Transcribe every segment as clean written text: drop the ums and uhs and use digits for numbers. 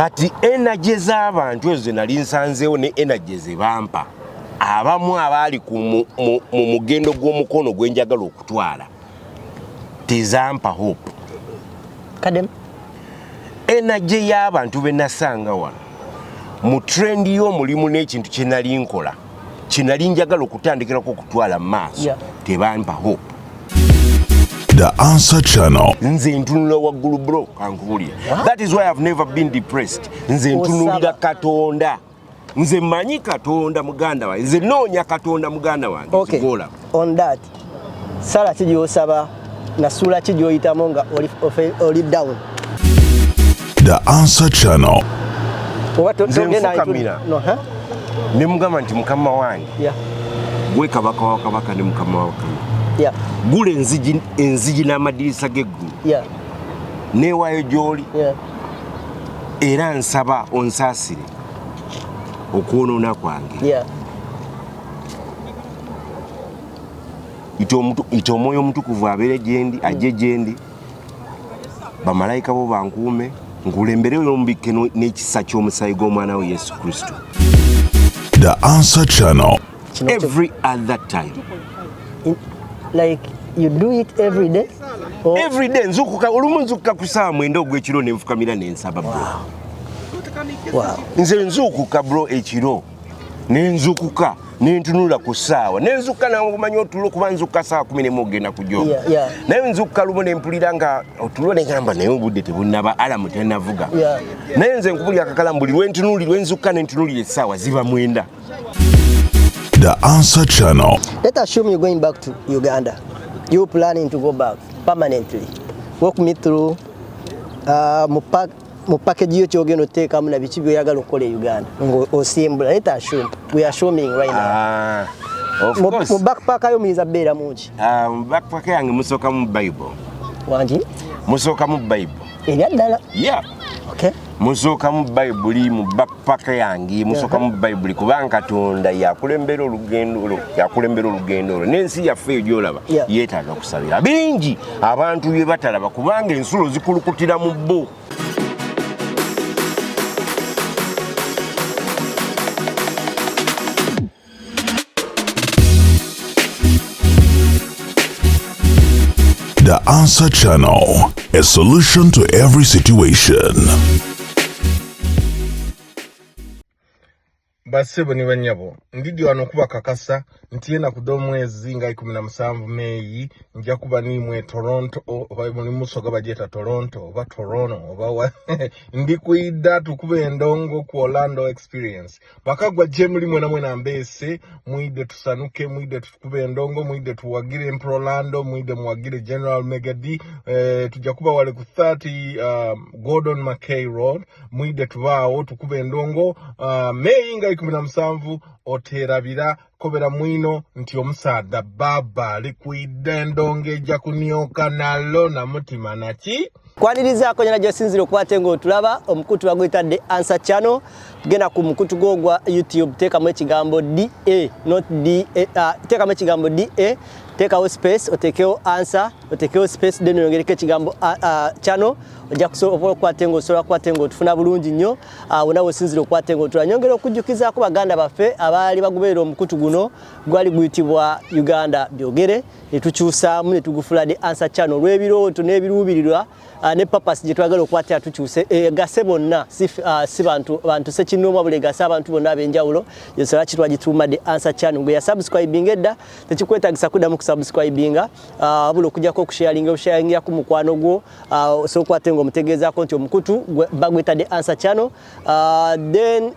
Kati energy z'abantu ezo ze nali nsanzeewo ne energy ze bampa abamu abaali mu mugendo gw'omukono gwe njagala okutwala tezampa hope. Kadem. Energy y'abantu be nasanga wano mu trend y'omulimu n'ekintu kye nali nkola kye nali njagala okutandikirako okutwala mu maaso tebampa hope. The Answer Channel. Nze ntunula waggulu bro, kankubulire. That is why I've never been depressed. Nze ntunulira Katonda. Nze mmanyi Katonda muganda wange. Nze nnoonya Katonda muganda wange. Okay. On that, sala ki gy'osaba na ssuula ki gy'oyitamu nga oli down? The Answer Channel. Nze nfukamira. Ne mugamba nti mukama wange. Gwe kabaka wa kabaka ne mukama wa kabaka. Gula enzigi n'amadirisa g'eggulu. Neewaayo gy'oli. Era nsaba onsaasire okwonoona kwange. Ita omwoyo omutukuvu abeere gyendi, ajje gyendi, bamalayika bo bankuume, nkulembere ombikke n'ekisa ky'omusaayi gw'omwana we Yesu Kristo. The Answer Channel. Every other time. Like you do it every day? Or... Every day nzukuka olumu nzukuka ku ssaawa 9 ogw'ekiro ne nfukamira ne nsaba bro. Wow. Nze nzukuka bro ekiro ne nzukuka ne ntunula ku ssaawa ne nzukuka nakumanya otulo kuba nzukuka ssaawa 11 ogenda kujoga. Naye nzukuka lumu ne mpulira nga otulo ne ngamba naye obudde tebunnaba alamu tennavuga. Naye nze nkubulira akakalamu buli lwe ntunuulira lwe nzukuka ne ntunuulira essaawa ziba 9. The Answer Channel. Let us assume you're going back to Uganda. You're planning to go back permanently. Walk me through mu package yo kyogenda oteekamu na biki by'oyagala okukola e Uganda ng'osimbula. Let us assume we are assuming right now. Of course. Mu backpack yo muyinza kubeera mungi. Mu backpack yange musooka mu Bible. Wangi? Musooka mu Bible. Erya ddala? Yeah. Okay. Musooka mu Bayibuli mu backpack yange musooka mu Bayibuli kubanga Katonda yakulembera olugendo olwo, yakulembera olugendo olwo n'ensi yaffe eyo gy'olaba yeetaaga kusabira bingi abantu bye batalaba kubanga ensulo zikulukutira mu bo. The Answer Channel, a solution to every situation. Basebo ni banyabo, ndidi wano kuba kakasa nti yena kudomwezi nga 17 Mei nja kuba nimwe Toronto oba muli musoga bajeta Toronto oba Toronto oba ndi kuidа tukube endongo ku Orlando Experience. Bakagwa je muli mwena mwena mbese mwide tusanuke mwide tukube endongo mwide tuwagire Emperor Orlando mwide muwagire General Mega D. Tujja kuba wale ku 30 Gordon McKay Road mwide tubaawo tukube endongo Mei nga 17 oterabira kobera mwino nti omusaadha baba ali kwidda endongo ejja kunyoka nalo na mutima naki. Kwanirizaako nyana gy'osinziira okukwata ng'otulaba omukutu baguyita The Answer Channel. Genda ku mukutu gwo gwa YouTube, teekamu ekigambo DA, not DA, teekamu ekigambo DA, teekawo space, oteekewo answer, oteekewo space, then oyongereko ekigambo channel. Ojja kusobola okukwata ng'osobola kukwata ng'otufuna bulungi nnyo. Wonna w'osinziira okukwata ng'otula. Nyongera okujjukizaako baganda baffe abaali bagoberera omukutu guno gwali guyitibwa Uganda Byogere, ne tukyusaamu ne tugufula The Answer Channel olw'ebirooto n'ebiruubirirwa ne purpose gye twagala okukwatira tukyuse egase bonna, si bantu ssekinnoomu wabula egase abantu bonna ab'enjawulo. Yensonga ki twagituuma The Answer Channel. Gwe yasubscribinga edda tekikwetaagisa kuddamu kusubscribinga, wabula okuggyako okusharinga, osharingira ku mukwano gwo, osobola okukwata ng'omutegeezaako nti omukutu baguyita The Answer Channel. Then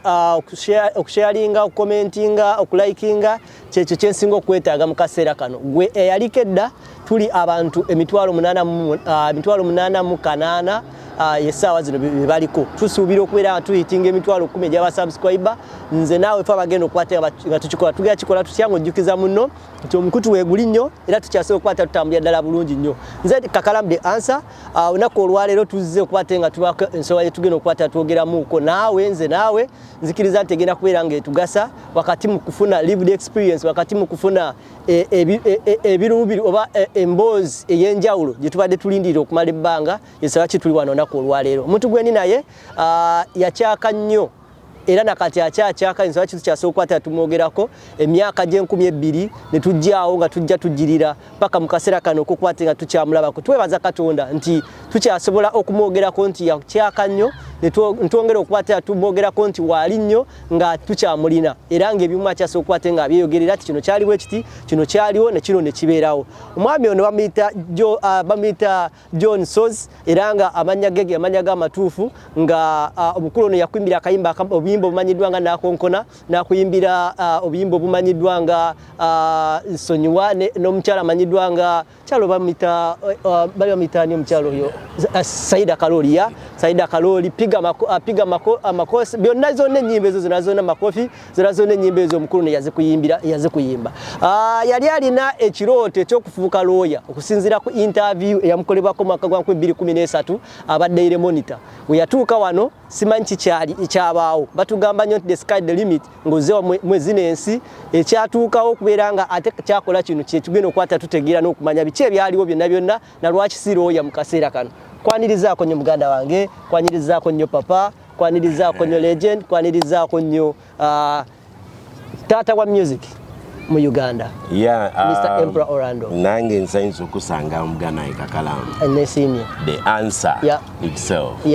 okusharinga, okukomentinga, okulikinga kyekyo kye nsinga okwetaaga mu kaseera kano. Gwe eyaliko edda tuli abantu 8,808, essaawa zino be baliko. Tusuubira okubeera nga tuhitinga 10,000 egy'abasubscriber. Nze naawe ffe abagenda okukwata nga tukikola, tugenda kikola tutya ng'ojjukiza munno nti omukutu weeguli nnyo era tukyasobola okukwata tutambulira ddala bulungi nnyo. Nze Kakalamu The Answer. Olunaku olwaleero tuzze okukwata nga tubaako ensonga gye tugenda okukwata twogeramuuko naawe, nze naawe. Nzikiriza nti egenda kubeera ng'etugasa wakati mu kufuna lived experience, wakati mu kufuna ebiruubiri oba emboozi ey'enjawulo gye tubadde tulindirira okumala ebbanga. Ensonga ki tuli wano olunaku Olunaku olwaleero omuntu gwendi naye yakyaka nnyo era nakati akyakyaka. Ensonga kitu kyasobola okukwata tumwogerako emyaka gy'enkumi 2 ne tujjaawo nga tujja tujjirira paka mu kaseera kano okukwata nga tukyamulabako. Twebaza Katonda nti tukyasobola okumwogerako nti yakyaka nnyo, ne twongera okukwata tumwogerako nti waali nnyo nga tukyamulina, era ng'ebimu akyasobola okukwata nga abyeyogerera ti kino kyaliwo ekiti, kino kyaliwo ne kino ne kibeerawo. Omwami ono bamuyita John Ssozi, era nga amannya ge ge amannya ge amatuufu, nga omukulu ono yakuyimbira akayimba obuyimba obumanyiddwa nga Nakonkona, nakuyimbira obuyimba obumanyiddwa nga Nsonyiwa, n'omukyala amanyiddwa nga kyalo bamuyita bali bamuyita ani omukyalo oyo? Saida Kaloli ya Saida Kaloli, piga makosi, byonna zonna ennyimba ezo zonna zonna, makofi zonna zonna ennyimba ezo omukulu ne yazikuyimbira, yazikuyimba. Yali alina ekirooto ekyokufuuka looya okusinziira ku interview eyamukolebwako mwaka gwa 2013 aba Daily Monitor. We yatuuka wano simanyi kikyali kyabaawo. Batugamba nnyo nti the sky the limit, ng'ozze mwezino ensi ekyatuukawo okubeera nga ate kyakola kino kyekigenda okukwata tutegeera n'okumanya biki ebyaliwo byonna byonna na lwaki si looya mu kaseera kano. Kwanirizaako nnyo muganda wange, kwanirizaako nnyo papa, kwanirizaako nnyo legend, kwanirizaako nnyo taata wa music mu Uganda, Mr. Emperor Orlando. Nange nsanyusa okusanga muganda wange Kakalamu. Nesiimye. The Answer itself.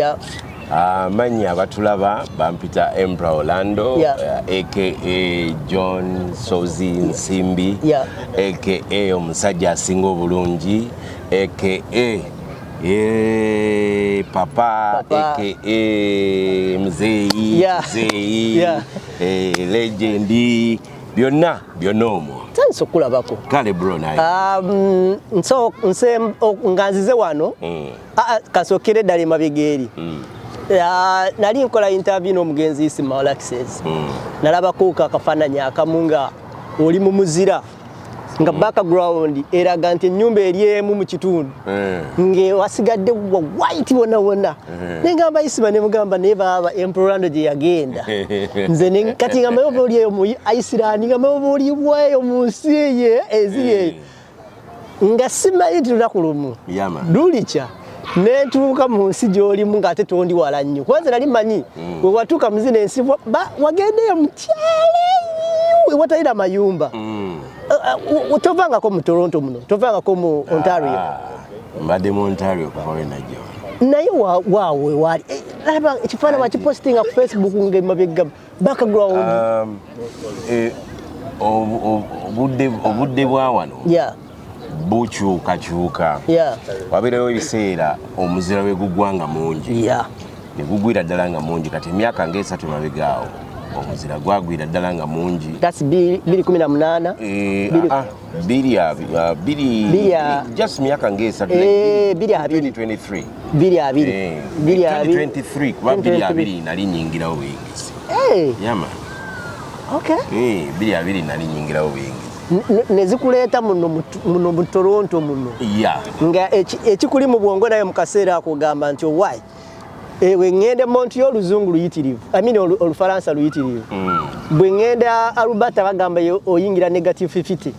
Amannya abatulaba bampita Emperor Orlando, aka John Sozi Nsimbi, aka omusajja asinga obulungi, aka papa, Papa. Aka mzeeyi, mzeeyi, legend, byonna byonna omwo. Tandise okulabako. Kale bro, naye Nso nse nga nzize wano. Kasookere ddala emabega eri. Nali nkola interview n'omugenzi Isma Olaxess. Nalabako akafaananyi akamu nga oli mu muzira, nga background eraga nti ennyumba eri emu mu kitundu, ng'ewasigadde wa white wonna wonna. Nengamba Isma, ne mugamba, naye baaba Emperor Orlando gye yagenda, nze kati nga maye oba oli eyo mu Iceland, nga maye oba oli bweyo mu nsi eyo eziri eyo, nga simanyi nti lunaku lumu lulikya nentuuka mu nsi gy'olimu ng'ate tondi wala nnyo, kuba nze nali mmanyi we watuuka mu zino ensi wagendeyo mu kyalo eyo ewatalina mayumba. Tovangako mu Toronto muno, tovangako mu Ontario? Ah, mbadde mu Ontario kuva we najja wano. Naye waawe waali laba ekifaananyi wakipositinga ku Facebook ng'emabega background. Obudde bwa wano bukyukakyuka. Wabeerawo ebiseera omuzira we gugwa nga mungi, ne gugwira ddala nga mungi. Kati emyaka ng'esatu emabega awo omuzira gwagwira ddala nga mungi. That's 218. Biri just myaka ng'esatu. 20. 2023. 20. 20. 2023, kuba biri 2023. abiri nali nyingirawo buyingizi. Yama. 20 nali nyingirawo buyingizi. Ne zikuleeta muno muno mu Toronto muno, nga ekikuli mu bwongo naye mu kaseera ako ogamba nti owai bwe ŋŋenda Montreal oluzungu luyitirivu, I mean Olufalansa luyitirivu. Bwe ŋŋenda Alberta bagamba oyingira negative 50.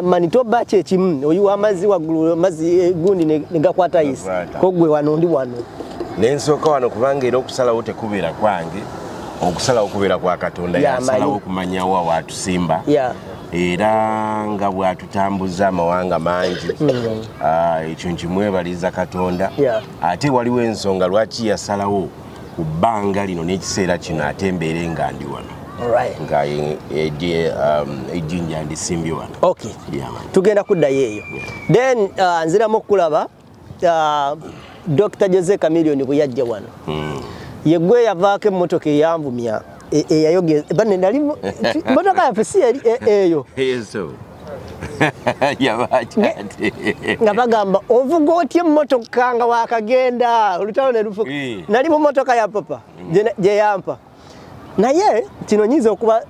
Manitoba kyekimu, oyiwa amazzi waggulu, amazzi gundi ne gakwata ice. Gakwata. Ko gwe wano ndi wano. Nensooka wano kubanga era okusalawo tekubeera kwange, okusalawo kubeera kwa Katonda. Yasalawo okumanya wa watusimba, era nga bw'atutambuza amawanga mangi. Ekyo nkimwebaliza Katonda. Ate waliwo ensonga lwaki yasalawo ku bbanga lino n'ekiseera kino ate mbeere nga ndi wano, nga ejjinja ndisimbye wano. Yeah, man. Tugenda kuddayo eyo. Then nziramu okulaba Dr Jose Chameleone bwe yajja wano. Ye gwe yavaako emmotoka eyanvumya eyayogeza bane nali motoka yaffe si eri eyo. Yesu. Yabakyate. Nga bagamba ovuga otya emmotoka nga wakagenda olutalo ne lufuka. Nali mu motoka ya papa gye yampa, naye kino nyinza okuba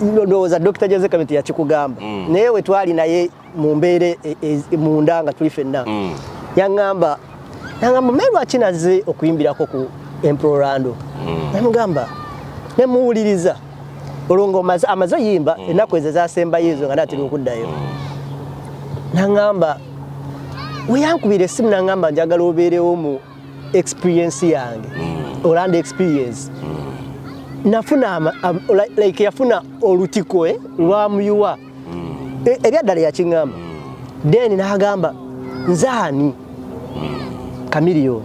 ndowooza Dr Jose Chameleone yakikugamba, naye we twali naye mu mbeera munda nga tuli ffenna, yaŋŋamba, naŋŋamba naye lwaki nazze okuyimbirako ku Emperor Orlando. Namugamba nemuwuliriza olwo nga amaze oyimba ennaku ezo ezasembayo ezo nga natera okuddayo. Naŋŋamba weyankubira essimu, naŋŋamba njagala obeerewo mu Experience yange, Orlando Experience, nafuna like yafuna olutiko lwamuyiwa. Ebyaddala yakiŋŋamba, then n'agamba, nzaani Chameleone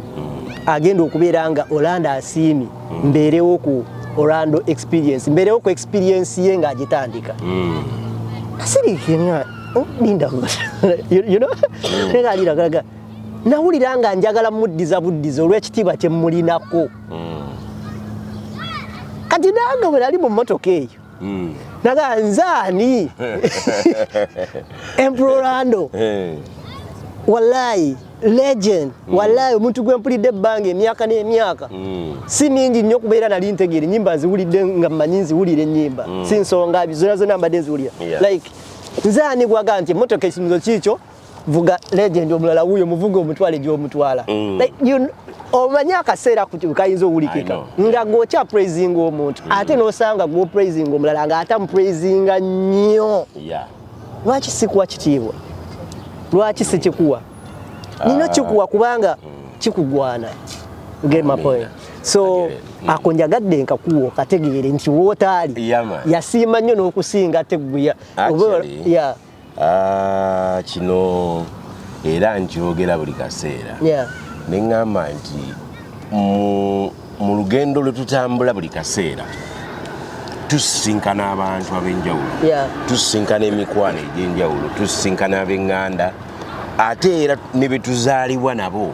agenda okubeera nga Orlando asiimi mbeerewo ku Orlando Experience, mbeerewo ku experience ye ng'agitandika. Asiriikira linda, nga linda, nawulira nga njagala muddiza buddiza olw'ekitiibwa kye mulinako. Kati nange bwe nali mu mmotoka eyo, naga nzaani Emperor Orlando? Wallahi legend, wallahi omuntu gwe mpulidde ebbanga, emyaka n'emyaka, si mingi nnyo kubeera nali ntegeera ennyimba, nziwulidde nga mmanyi nziwulira ennyimba, si nsonga zonna zonna mbadde nziwulira. Like nze ani gwaga nti emmotoka ekisumuzo kiikyo, vuga legend, omulala wuuyo muvuga omutwale gy'omutwala. Like, omanyi akaseera kayinza owulikika I know. nga gw'okya praisinga omuntu, ate n'osanga gw'opraisinga omulala ng'ate amupraisinga nnyo. Lwaki sikuwa kitiibwa? Lwaki sikikuwa? Nina kikuwa kubanga kikugwana. You get my point? So I get it. Ako njagadde nkakuwa okategeere nti wootaali Yeah, man. yasiima nnyo n'okusinga ate gwe. Actually, yeah. Ah, kino era nkyogera buli kaseera, ne ŋŋamba nti mu lugendo lwe tutambula buli kaseera tusisinkana abantu ab'enjawulo, tusisinkana emikwano egy'enjawulo, tusisinkana ab'eŋŋanda, ate era ne betuzaalibwa nabo.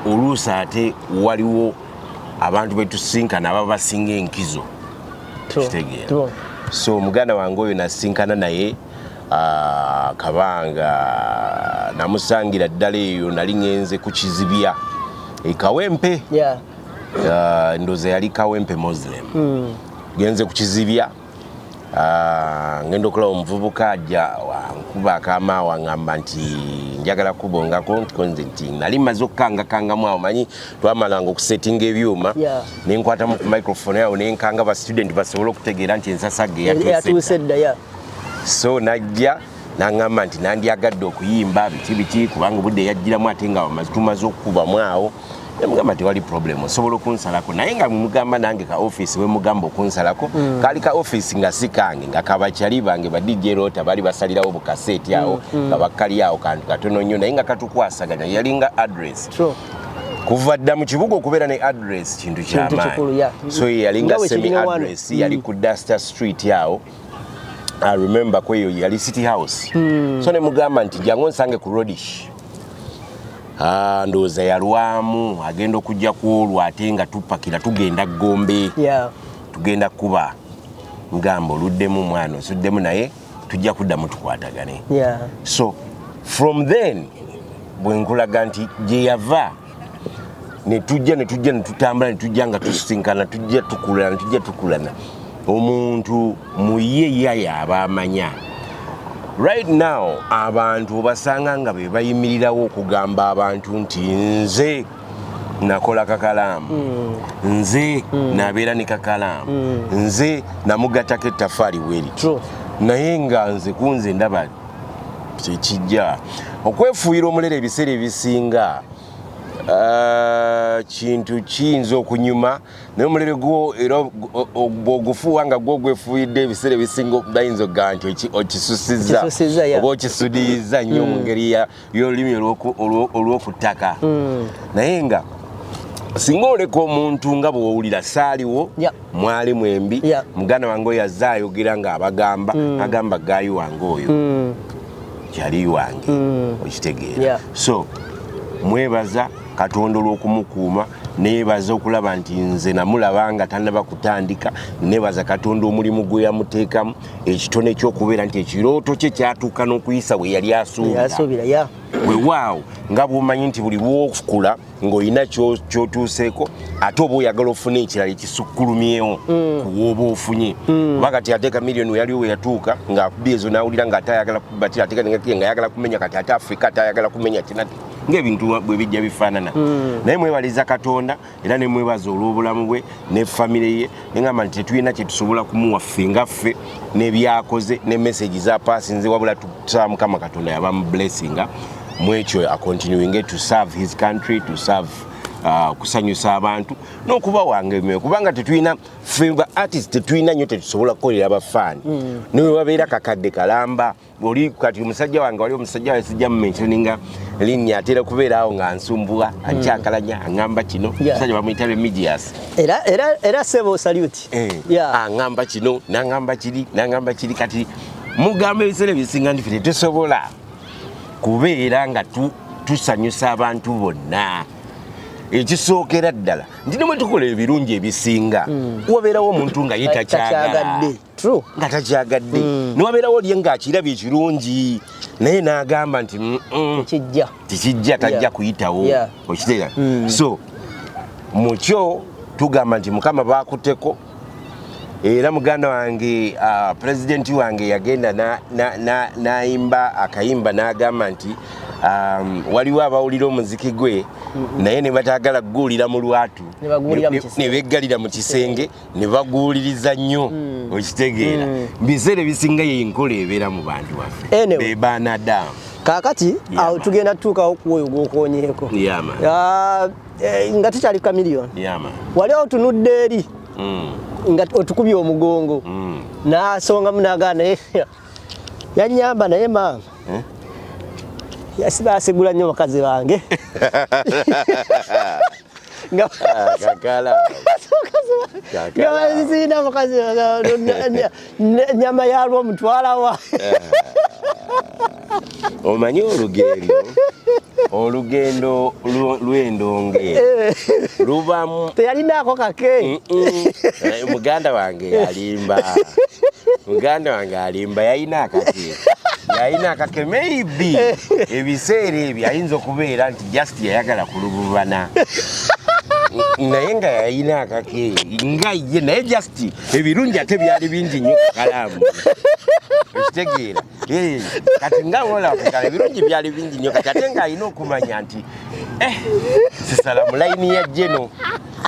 Oluusi ate waliwo abantu betusisinkana ababa basinga enkizo. Kitegeera? True. So muganda wange oyo nasinkana naye, kabanga namusangira ddala eyo, nali ŋŋenze ku Kizibya e Kawempe. Ndowooza yali Kawempe Muslim. Genze ku Kizibya, ngenda okulaba omuvubuka ajja nkuba akaama, waŋŋamba nti njagala kubongako, nti nze nti nali mmaze okukangakangamu awo, manyi twamalanga okusetinga ebyuma, nenkwatamu ku microphone awo nenkanga ba student basobole okutegeera nti ensasage yatuuse yatuuse. Dda, yeah. So najja naŋŋamba nti nandyagadde okuyimba biki biki, kubanga obudde yajjiramu ate nga tumaze okukubamu awo. Nemugamba tewali problem, osobola okunsalako, naye nga mugamba nange ka office wemugamba okunsalako kaali ka office nga si kange, nga kabakyali bange ba DJ Rota baali basalirawo bukaseeti awo, nga bakkali awo kantu katono nnyo, naye nga katukwasaganya, yalinga address. Kuva dda mu kibuga okubeera ne address kintu Kintu kikulu, yeah. kyamaanyi. So ye yalinga Nga bwe semi kiri ne wano. address, yali ku Duster Street awo. I remember kweyo yali City House. So ne mugamba nti jangu nsange ku Rodish. Ah, ndowooza yalwamu agenda okujja ku olwo ate nga tupakira tugenda Gombe, tugenda kuba ngamba oluddemu mwana osuddemu, naye tujja kuddamu tukwatagane. So from then bwe nkulaga nti gye yava ne tujja ne tujja ne tutambula ne tujja nga tusisinkana, tujja tukulana, tujja tukulana, omuntu mu ye yaya aba amanya. Right now abantu obasanga nga be bayimirirawo okugamba abantu nti nze nakola kakalaamu, nze nabeera ne kakalaamu, nze namugattako ettafaali bweriti. Naye nga nze kunze ndaba kyekijja okwefuuyira omulere ebiseera ebisinga, kintu kiyinza okunyuma, naye omulere gwo era bw'ogufuuwa nga gwo gwefuuyidde, ebiseera ebisinga bayinza okugamba nti okisusizza Okisusizza, yeah. oba okisudiyiza nnyo mu ngeri y'olulimi olw'okuttaka. Naye nga singa oleka omuntu nga bw'owulira saaliwo, mwali mwembi, muganda wange oyo azze ayogera ng'abagamba, agamba guy wange oyo kyali wange, okitegeera? Yeah. So mwebaza Katonda olw'okumukuuma, neebaza okulaba nti nze namulaba nga tannaba kutandika, nebaza Katonda omulimu gwe yamuteekamu, ekitone ky'okubeera nti ekirooto kye kyatuuka n'okuyisa bwe yali asuubira. Yasuubira, yeah. Weewaawo nga bw'omanyi nti buli lwokula ng'olina ky'otuuseeko, ate oba oyagala ofune ekirala ekisukkulumyewo ku wooba ofunye. Kuba kati ate Chameleone yaliwo we yatuuka ng'akubye ezo n'awulira ng'ate ayagala kubatira, ate kati ng'ayagala kumenya kati ate Afrika, ate ayagala kumenya kina, ng'ebintu bwe bijja bifaanana. Naye mwebaliza Katonda era ne mwebaza olw'obulamu bwe ne famire ye, neŋŋamba nti tetulina kye tusobola kumuwa ffe nga ffe n'ebyakoze ne message zapaasinze, wabula tusaba Mukama Katonda yabamu blessinga mu ekyo, acontinuinge to serve his country, to serve Kusanyusa abantu n'okubawanga emyoyo, kubanga tetulina, ffe ba artist tetulina nnyo, tetusobola kukolera abafaani niwe babeera kakadde kalamba. Oli kati omusajja wange, wali omusajja wange, sijja mumentioninga linnya, atera kubeera awo nga nsumbuwa, ankyankalanya, aŋŋamba kino. Omusajja bamuyita Remigius. Era sebo, salute. Aŋŋamba kino, naŋŋamba kiri, naŋŋamba kiri. Kati mugamba ebiseera ebisinga nti ffe tetusobola kubeera nga tusanyusa abantu bonna. Ekisookera ddala nti nemwe tukola ebirungi ebisinga, wabeerawo omuntu nga ye takyagala. Takyagadde. True. Nga takyagadde, newabeerawo lye ng'akirabye ekirungi, naye n'agamba nti "Mm-mm, Kijja." Tikijja, tajja kuyitawo. Okitegeera? So mukyo tugamba nti Mukama bakutteko. Era muganda wange, pulezidenti wange yagenda n'ayimba akayimba n'agamba nti waliwo abawulira omuziki gwe naye ne batagala kuguwulira mu lwatu, Ne baguwulira mu kisenge. Ne beggalira mu kisenge ne baguwuliriza nnyo. Okitegeera? Biseera ebisinga yenkola ebeera mu bantu baffe. Anyway. Be banadamu. Kaakati awo Man. tugenda tutuukawo ku oyo gwokonyeeko. Yeah, man. Ah, nga tukyali Chameleone, Yeah, man. wali otunudde eri nga otukubye omugongo, n'asongamu n'agaa, naye yanyamba, naye maama Eh? yasiba asigula nnyo bakazi bange. Nga Ah, kakala. nga bazisiina mukazi nyama yalwo omutwalawa. Omanyi olugendo lw'endongo lubamu. Teyalinaako kake. Mm-mm. Muganda wange alimba, muganda wange alimba. Yalina akake, yalina akake. Maybe ebiseera ebyo ayinza okubeera nti just yayagala kulububana, naye nga yalina akake nga ye, naye just ebirungi ate byali bingi nnyo kakalaamu. Okitegeera? Kati nga wolafukala ebirungi byali bingi nnyo, kati ate ng'alina okumanya nti sisala mu layini ya jeno.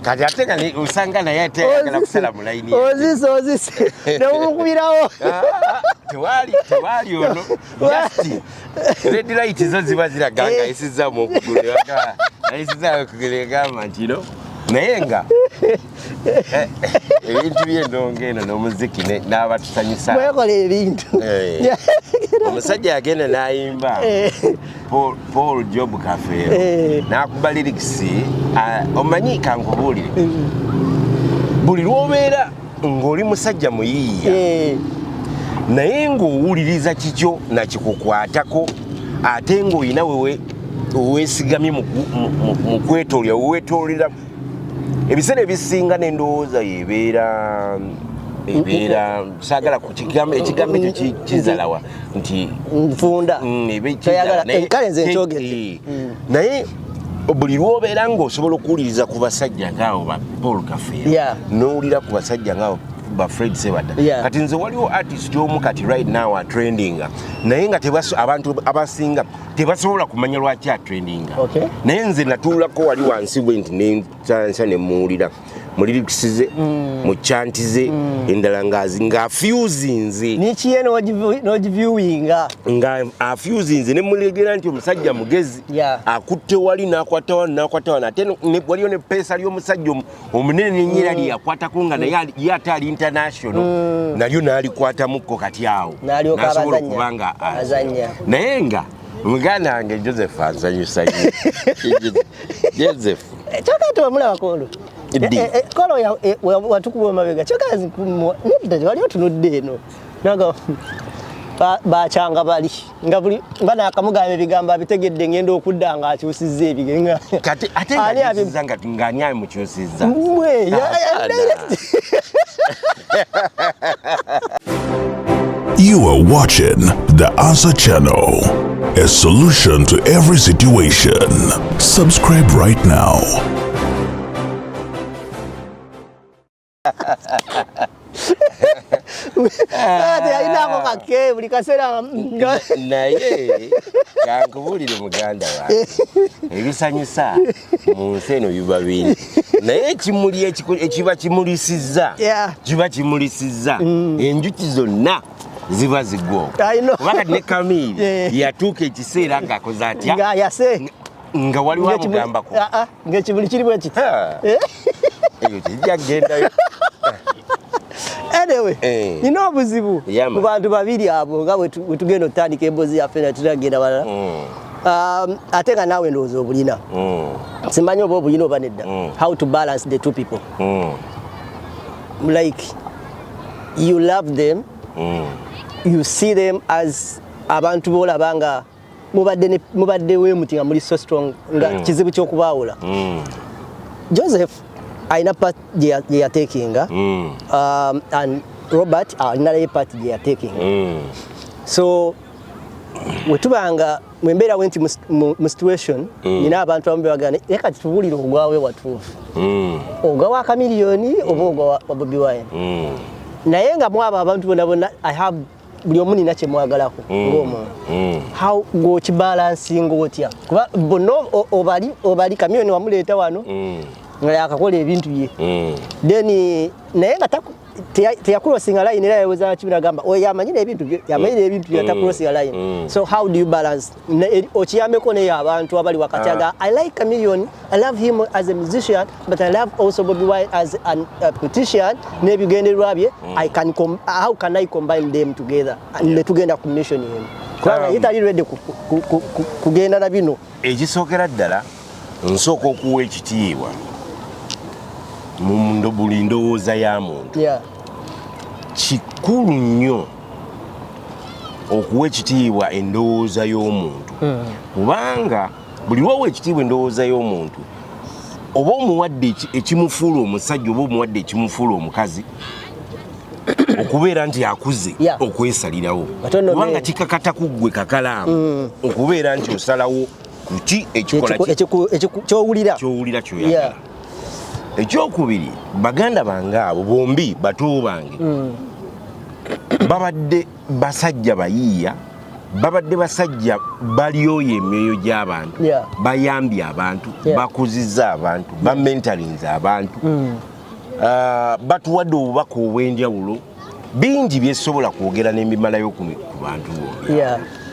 Kati ate nga osanga naye ate ayagala kusala mu layini ya Ozise, ozise newumukubirawo. Ah, tewali ono, just red light zo ziba ziraga nga ayisizaamu okugulu, ayisizaamu okugulu, egamba nti no. Naye nga ebintu by'endongo eno n'omuziki n'abatusanyusa. Mwekola ebintu. Omusajja yagenda n'ayimba Paul Job Kafeero n'akuba lyrics. Ah, omanyi, kankubuulire, buli lw'obeera ng'oli musajja muyiiya naye ng'owuliriza kikyo nakikukwatako, ate ng'olina wewe weesigamye mu kwetoolera, weweetoolera, ebiseera ebisinga n'endowooza yebeera saagala ku kigambo, ekigambo ekyo kizalawa nti nfunda. Ebe Toyagala, kizala, naye kale nze nkyogedde. Naye buli lwobeera ng'osobola okuwuliriza ku basajja ngaabo ba Paul Kafeero, n'owulira ku basajja ngaabo ba Fred Sebata. Kati nze waliwo artist omu kati right now atrendinga, naye nga abantu abasinga tebasobola kumanya lwaki atrendinga. Naye nze natuulako wali wansi bwe nti nensansa nemuwulira mu lyrics ze, mu chant ze endala, ng'afusinze. Nikiye n'ogiviewinga. Nga afusinze, nemulegera nti omusajja mugezi. Akutte wali, n'akwata wano, n'akwata wano, ate waliyo ne peesa ly'omusajja omunene nyera lye yakwatako, nga naye ye ate ali international, nalyo n'alikwatamuko. Kati awo N'alyoka n'asobola abazannya. okuba nga Azannya. Naye nga muganda wange Joseph ansanyusa nnyo. Joseph. Kyokka tewamulaba kolo. Ddi? Kolo watukuba emabega, kyokka nedda wali otunudde eno. Naga bakyanga bali nga buli mba nakamugamba ebigambo abitegedde, ngenda okudda nga akyusizza ebige. Kati ate Ani nga ng'ani amukyusizza? Mwe Hapana. You are watching The Answer Channel, a solution to every situation. Subscribe right now. Teyalinako kake buli kaseera Naye kankubuulire muganda wange, ebisanyusa mu nsi eno biba bingi, naye ekimuli ekiba kimulisizza, kiba kimulisizza, enjuki zonna ziba zigwa okwo. I know. Kuba kati ne Kamiri yatuuka ekiseera ng'akoze atya? Nga yase. Nga waliwo amugambako? Ah, ah, ng'ekimuli kiri bwe kiti. Eyo kijja kugendayo. Anyway, nina obuzibu ku bantu babiri abo nga bwe tugenda otandika emboozi yaffe na tunagenda balala. Ate nga naawe ndowooza obulina. Simanyi oba obulina oba nedda. How to balance the two people. Like you love them, you see them as abantu bolaba nga mubadde weemuti nga muli so strong nga kizibu ky'okubaawula. Joseph alina part gye yatekinga, and Robert alina naye part gye yatekinga. So wetubanga mwembeerawo nti mu situation nina abantu abamu bebagana, naye kati tubuulire ogwawe watuufu, ogwa wa Chameleone oba ogwa wa Bobi Wine? Naye nga mwabo abantu bonna bonna, I have buli omu nina kyemwagalako ng'omuntu. How gwokibalansinga otya? Kuba bonna obali Chameleone wamuleeta wano nga yakakola ebintu bye, then naye nga teyacrossinga line, era yaweza kibi nagamba oyo yamanyi n'ebintu bye, yamanyi n'ebintu bye, tacrossinga line. So how do you balance? Okiyambeko naye abantu abali wakati aga, I like Chameleone, I love him as a musician, but I love also Bobi Wine as an politician n'ebigendererwa bye. How can I combine them together ne tugenda ku mission emu? Kubanga ye tali ready kugenda na bino. Ekisookera ddala, nsooka okuwa ekitiibwa mu buli ndowooza ya muntu. Kikulu nnyo okuwa ekitiibwa endowooza y'omuntu, kubanga buli lwowa ekitiibwa endowooza y'omuntu, oba omuwadde ekimufuula omusajja oba omuwadde ekimufuula omukazi okubeera nti akuze okwesalirawo. Ate nno kubanga kikakata ku ggwe kakalaamu okubeera nti osalawo kuki ekikola kyowulira. Kyowulira, kyoyagala. Ekyokubiri, baganda bange abo bombi, bato bange, babadde basajja bayiiya, babadde basajja balyoya emyoyo gy'abantu, bayambye abantu, bakuzizza abantu, bamentalinze abantu. Ah, batuwadde obubaka obw'enjawulo bingi byesobola kwogera n'embimalayo ku bantu bombi.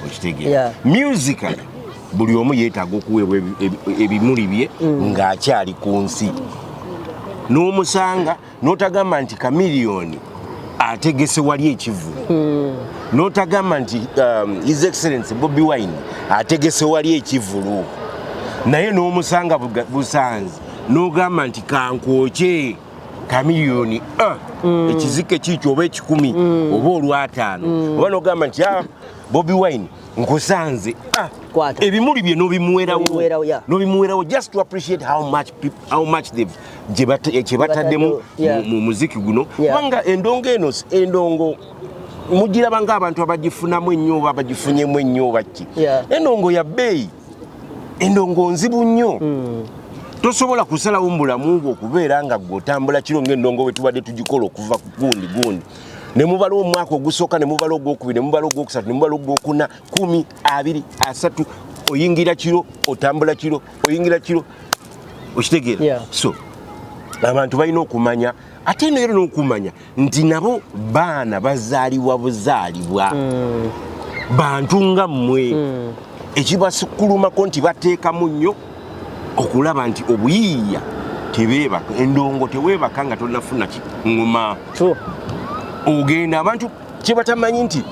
Okitegeera? Yeah. Musically, buli omu yeetaaga okuweebwa ebimuli bye ng'akyali ku nsi, n'omusanga n'otagamba nti Chameleone ategese wali ekivulu, n'otagamba nti His Excellence Bobi Wine ategese wali ekivulu, naye n'omusanga busanzi n'ogamba nti kankwokye Chameleone, ah, ekizike kiikyo oba 100 oba olwataano, oba n'ogamba nti ah, Bobi Wine nkusanze, ah, Kwata. Ebimuli bye n'obimuwerawo. N'obimuwerawo, yeah. N'obimuwerawo just to appreciate how much they've kye bataddemu mu muziki guno. Kubanga endongo eno, endongo mugiraba ng'abantu abagifunamu ennyo oba abagifunyemu ennyo oba ki. Endongo ya bbeeyi, endongo nzibu nnyo. Tosobola kusalawo mu bulamu bwo okubeera nga gwe otambula kiro ng'endongo bwe tubadde tugikola okuva ku gundi gundi, ne mubala omwaka ogusooka, ne mubala ogwokubiri, ne mubala ogwokusatu, ne mubala ogwokuna, 10, 20, 30, oyingira kiro, otambula kiro, oyingira kiro, okitegeera? So abantu balina okumanya, ate eno era n'okumanya nti nabo baana bazaalibwa buzaalibwa bantu nga mmwe. Ekibasukulumako nti bateekamu nnyo okulaba nti obuyiiya tebeebaka, endongo teweebaka nga tonafuna ŋŋoma. True. Ogenda, abantu kyebatamanyi nti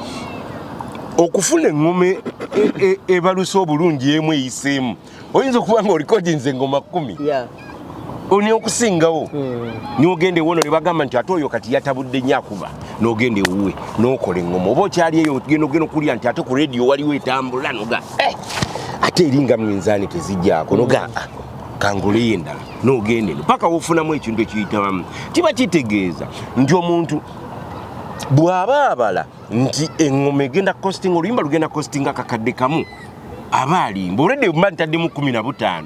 okufuna eŋŋoma ebaluse obulungi emu eyiseemu, oyinza okuba nga olikodinze engoma 10 oni okusingawo, nogenda ewono ne bagamba nti ate oyo kati yatabudde nnyo akuba, n'ogenda ewuwe n'okola eŋŋoma, oba okyali eyo ogenda ogenda okulya nti ate ku rediyo waliwo etambula, noga eh, ate eringa minzaani tezijjaako, noga ah, kangoleyo endala, n'ogenda eno paka wofunamu ekintu ekiyitamu. Kiba kitegeeza nti omuntu bw'aba abala nti eŋŋoma egenda costing, oluyimba lugenda costinga 1,000, aba alimba. Olwedde mba ntaddemu 15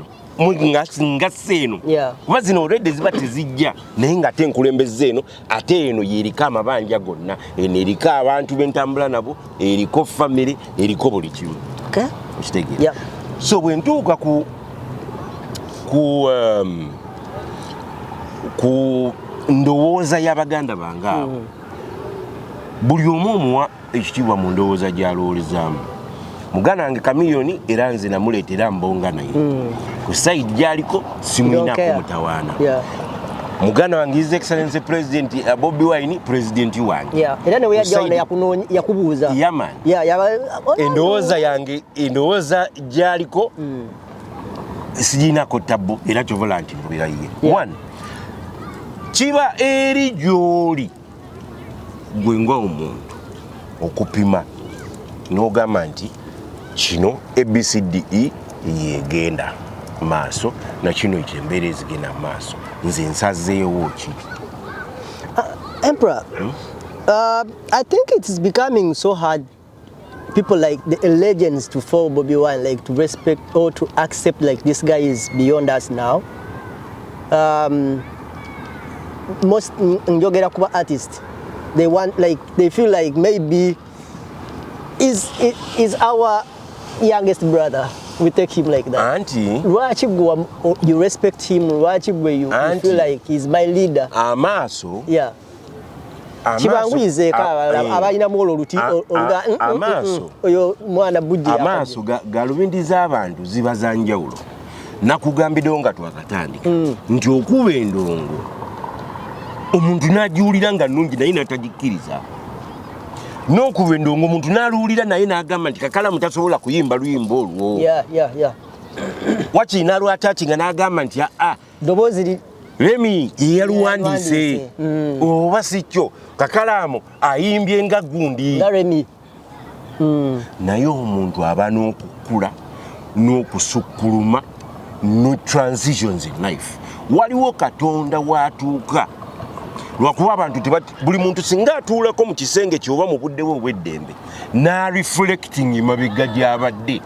nga seeno, kuba zino olwedde ziba tezijja, naye nga ate enkulembeze eno, ate eno yeriko amabanja gonna, eno eriko abantu bentambula nabo, eriko famire, eriko buli kimu. Okitegeera? Yeah. So bwe ntuuka ku ndowooza y'abaganda bange abo, buli omu omuwa ekitiibwa mu ndowooza gy'alowoolezaamu. Muganda wange Chameleone era nze namuleetera mbonga naye ku side gyaliko simwinako mutawaana. Muganda wange His Excellency President Bobi Wine, president wange. Era newe yajja wano yakubuuza. Yeah, man. Endowooza yange, endowooza gyaliko siginako tabu, era kyovola nti nkubira ye. One, kiba eri gy'oli gwe ng'omuntu okupima n'ogamba nti kino ABCDE yegenda maaso na kino ekyo embeera ezigenda maaso, nze nsazeewo ki? Emperor, I think it's becoming so hard people like the legends to follow Bobi Wine, like to respect or to accept like this guy is beyond us now. Most njogera kuba artists, they want like they feel like maybe is our youngest brother. We take him like that. Anti lwaki gwe you respect him, lwaki gwe you feel like he's my leader? Amaaso. Kibanguyizeeko abalinamu olwo oluti amaaso oyo mwana bujje amaaso galubindi z'abantu ziba za njawulo. Nakugambiddewo nga twakatandika nti okuba endongo omuntu n'agiwulira nga nnungi naye n'atagikkiriza, n'okuba endongo omuntu n'aluwulira naye n'agamba nti Kakalamu tasobola kuyimba luyimba olwo. Wakiri n'alwatakinga n'agamba nti aa ddoboozi Remi yeyaluwandiise oba si kyo Kakalamu ayimbye nga gundi nga Remi. Naye omuntu aba n'okukula n'okusukkuluma no transitions in life. Waliwo Katonda watuuka lwakuba abantu buli muntu singa atuulako mu kisenge kyoba mu budde bwe obw'eddembe n'areflecting emabega gy'abadde,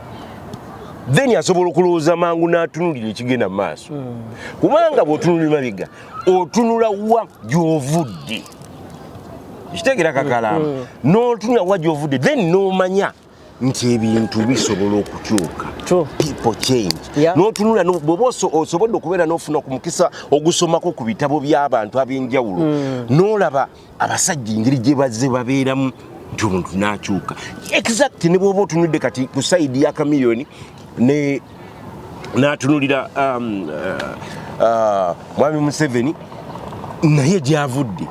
then asobola okulowooza mangu n'atunulira ekigenda mu maaso. Kubanga bw'otunulira mabega otunula wa gy'ovudde, kitegeera Kakalamu, n'otunula wa gy'ovudde then n'omanya nti ebintu bisobola okukyuka. People change. N'otunula bw'oba osobodde okubeera n'ofuna ku mukisa ogusomako ku bitabo by'abantu ab'enjawulo, n'olaba abasajja engeri gye bazze babeeramu nti omuntu n'akyuka. Exact ne bw'oba otunudde kati ku side ya Chameleone ne n'atunulira Mwami Museveni naye gy'avudde,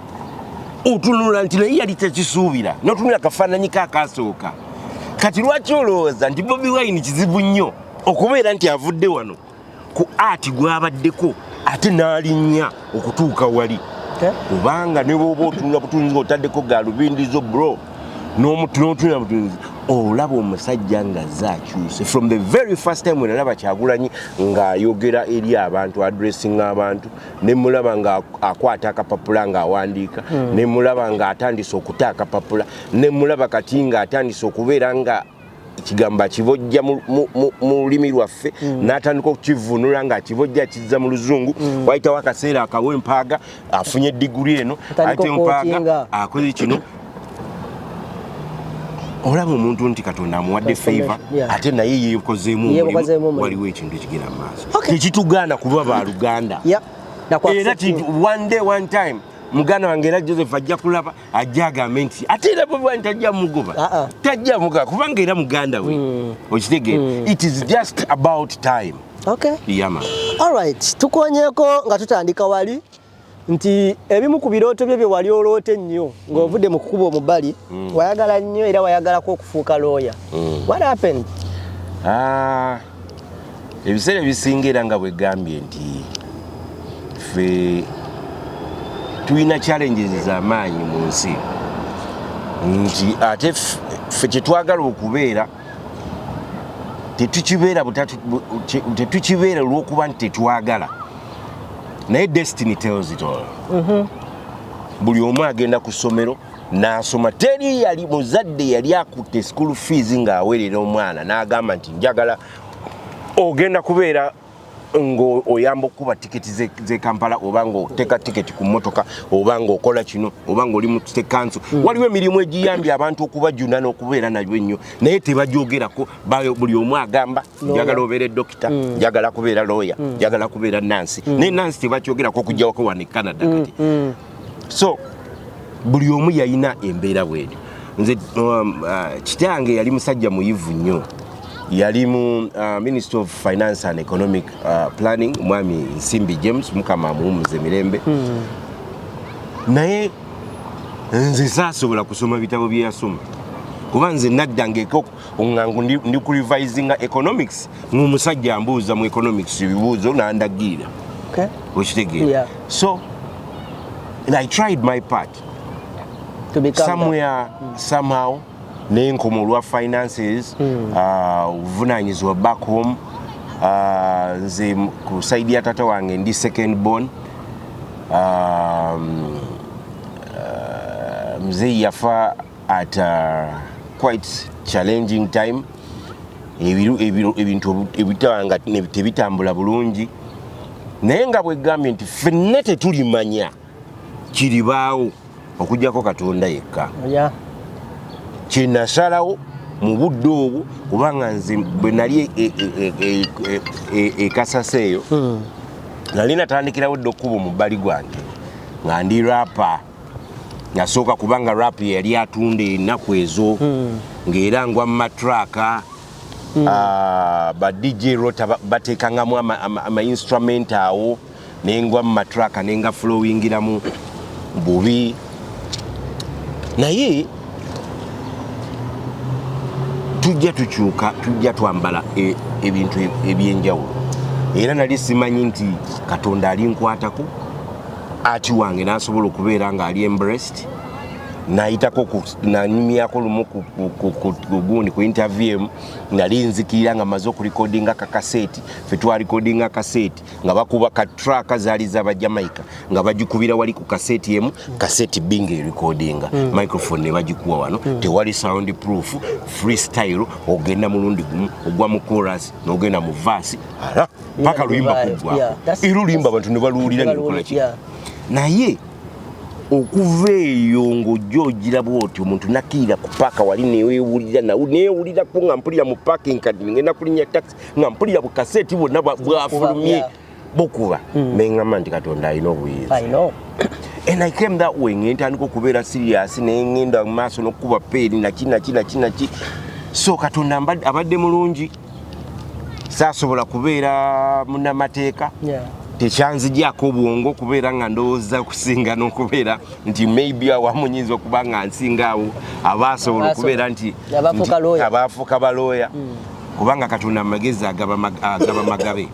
otunula nti naye yali tekisuubira, n'otunula akafaananyi ke akasooka. Kati lwaki olowooza nti Bobi Wine kizibu nnyo okubeera nti avudde wano ku ati gw'abaddeko ate n'alinnya okutuuka wali? Kubanga ne bw'oba otunula butunzi ng'otaddeko galubindi zo bro n'otunula butunzi olaba omusajja nga zaakyuse. From the very first time when nalaba Kyagulanyi ng'ayogera eri abantu, addressing abantu, ne mulaba nga akwata akapapula ng'awandiika, ne mulaba ng'atandise okuta akapapula, ne mulaba kati ng'atandise okubeera nga ekigambo akibojja mu lulimi lwaffe, n'atandika okukivvuunula ng'akibojja akizza mu luzungu. Wayitawo akaseera akawa empaaga afunye diguri eno, ate empaaga akoze kino. Olaba omuntu nti Katonda amuwadde favor ate naye yeekozeemu omulimu, waliwo ekintu ekigenda mu maaso. Tekitugaana kuba baluganda. Era one day one time muganda wange era Joseph ajja kulaba ajja agambe nti ate era Bobi Wine tajja mugoba, tajja mugoba kubanga era muganda we. Okitegeera? It is just about time. Yeah, man. All right, tukonyeko nga tutandika wali nti ebimu ku birooto bye bye wali oloota ennyo ng'ovudde mu kukuba omubali, wayagala nnyo era wayagalako okufuuka lawyer. What happened? Ebiseera ebisinga era nga bwegambye nti ffe tulina challenges z'amaanyi mu nsi, nti ate ffe kyetwagala okubeera tetukibeera olw'okuba nti tetwagala, naye destiny tells it all. Buli omu agenda ku ssomero n'asoma. Teri yali muzadde yali akutte school fees ng'aweerera omwana n'agamba nti njagala ogenda kubeera ng'oyamba okukuba tiketi z'e Kampala, oba ng'oteeka tiketi ku mmotoka, oba ng'okola kino, oba ng'oli mu state council. Waliwo emirimu egiyambye abantu okubajuna n'okubeera nabyo ennyo, naye tebagyogerako. Buli omu agamba njagala obeere dokita, njagala kubeera lawyer, njagala kubeera nansi, naye nansi tebakyogerako okuggyawako wano e Canada kati. So buli omu yalina embeera bwetyo. Nze kitange yali musajja muyivu nnyo. Yali mu Minister of Finance and Economic Planning, Mwami Nsimbi James, Mukama amuwumuze mirembe. Naye nze saasobola kusoma bitabo bye yasoma, kuba nze naddanga nga ndi ku revisinga economics, ng'omusajja ambuuza mu economics ebibuuzo n'andagirira. Okitegeera? Yeah. So and I tried my part To become somewhere, somehow, nenkoma olwa finances, obuvunanyizibwa back home. Nze ku side ya tata wange ndi second born. Mzee yafa at a quite challenging time. Ebintu ebitanga tebitambula bulungi, naye nga bwegambye nti ffenna tetulimanya kiribaawo okuggyako Katonda yekka. Kyenasalawo mu budde obwo, kubanga nze bwe nali e Kasasa eyo, nali natandikirawo dda okkuba mu bbali gwange nga ndi rapper. Nasooka kubanga rap yali atunda ennaku ezo, ng'era ngwa mu matraka. Ba DJ Rota bateekangamu ama instrument awo, nengwa mu matraka, nenga flowingiramu bubi. Naye tujja tukyuka, tujja twambala ebintu ebyenjawulo. Era nali simanyi nti Katonda alinkwatako ati wange nasobola okubeera nga ali embraced. Nayitako nanyumyako lumu ku gundi, ku interview emu, nali nzikirira nga maze okurekodinga kakaseti. Fe twarikodinga kaseti nga bakuba katraka zaali z'Abajamaica, nga bagikubira wali ku kaseti emu, kaseti B nga erekodinga, microphone ne bagikuwa wano. Tewali sound proof, freestyle, ogenda mulundi gumu, ogwa mu chorus n'ogenda mu verse, ara paka luyimba kuggwako. Era oluyimba abantu ne baluwulira ne lukola ki. Naye okuva eyo ng'ojja ogira bwoti, omuntu nakkirira ku paaka wali newewulira, newulirako nga mpulira mu parking, kati ngenda kulinnya taxi nga mpulira bukaseti bwonna bwafulumye bukuba, neŋŋamba nti Katonda alina obuyinza. I know. And I came that way, ngentandika okubeera serious, nengenda mu maaso n'okukuba peeri naki naki naki naki. So Katonda abadde mulungi. Saasobola kubeera munnamateeka. Tekyanzigyako obwongo okubeera nga ndowooza kusinga n'okubeera nti maybe awamu nyinza okuba nga nsinga awo abasobola okubeera nti Abafuuka lawyer. Abafuuka balooya, kubanga Katonda amagezi agaba magabe.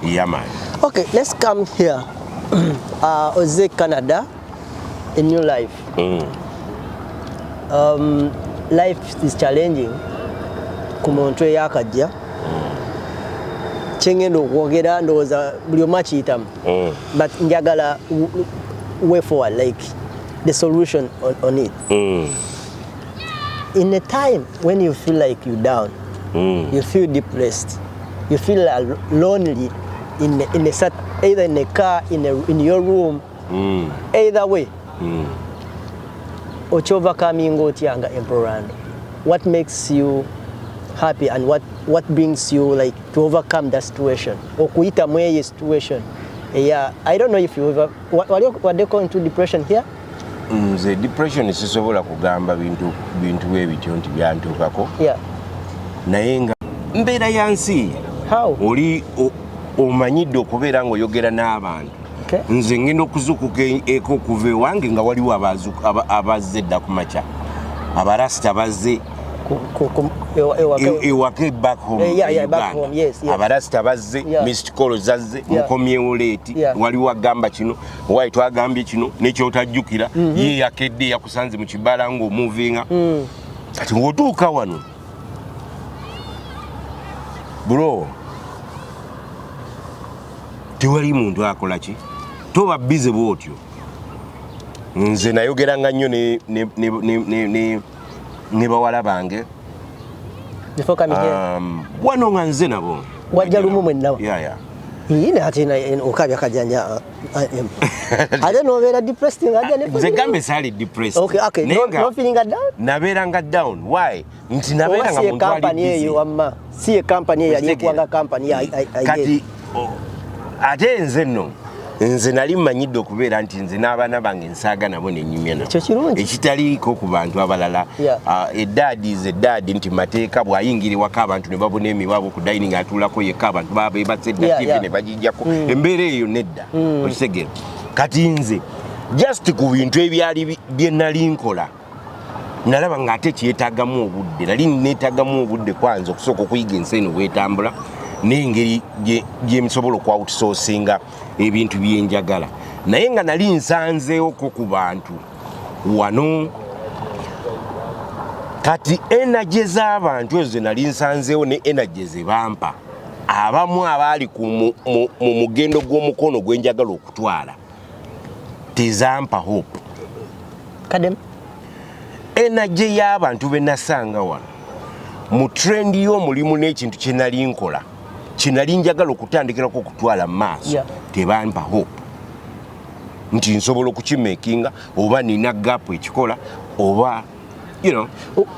Yeah man. Okay, let's come here. Oze Canada, a new life. Life is challenging ku muntu eyakajja. Kyengenda okwogera ndowooza buli omu akiyitamu. But njagala way forward, like the solution on it. In a time when you feel like you're down, you feel depressed, you feel lonely in a either in a car, in your room, either way, okyovercominga otya nga Emperor? What makes you happy and what brings you like to overcome that situation, okuyita mu eyo situation? Yeah, I don't know if you ever wali waddeko into depression here? Nze depression sisobola kugamba bintu bwe bityo nti byantuukako, naye nga mbeera ya nsi. How? Oli omanyidde okubeera ng'oyogera n'abantu. Nze ngenda okuzuukuka eka okuva ewange nga waliwo abazze edda ku makya, abarasita bazze. Ewaka? Ewaka, back home. Yeah, back Uganda. home, yes. Abarasita bazze, missed call zazze, mukomyewo late. Waliwo agamba kino, wayi twagambye kino nekyotajjukira. Ye yakedde yakusanze mu kibala ng'omuvinga. Kati ng'otuuka wano, bro, tewali muntu akola ki, toba busy bwotyo. Nze nayogeranga nnyo ne bawala bange. Before coming here? Wano nga nze nabo. Wajja lumu mwenna? Yeah. Yine ate okabya kajanja, ate nobeera depressed nga ajja ne Nze gambe saali depressed. Okay. Naye No, nga no feeling down? Nabeeranga down. Why? Nti Oba nabeeranga si ye muntu ali company busy. eyo, wamma si ye company eyo yali Okitegeera? ekuwanga company? I get. Kati ate nze nno Nze nali mmanyidde okubeera nti nze n'abaana bange nsaaga nabo nenyumya nabo. Ekyo kirungi. Ekitaliiko ku bantu abalala. Ah, eddaadi ze eddaadi nti mateeka bw'ayingira ewaka abantu ne babuna emiwaabo ku dining, atuulako yekka, abantu baba beebase dda, TV ne bagijjako. Embeera eyo nedda, okitegeera? Kati nze just ku bintu ebyali bye nali nkola, nalaba ng'ate kyetaagamu obudde, nali neetaagamu obudde kwanza okusooka okuyiga ensi eno bwetambula n'engeri gye nsobola okwoutsourcinga ebintu byenjagala. Naye nga nali nsanzeewoko ku bantu wano. Kati energy z'abantu ezo ze nali nsanzeewo ne energy ze bampa abamu abaali mu mugendo gw'omukono gwe njagala okutwala tezampa hope. Kadem. Energy y'abantu be nasanga wano mu trend y'omulimu n'ekintu kye nali nkola, kye nali njagala okutandikirako okutwala mu maaso, tebampa hope nti nsobola okukimakinga oba nina gap ekikola oba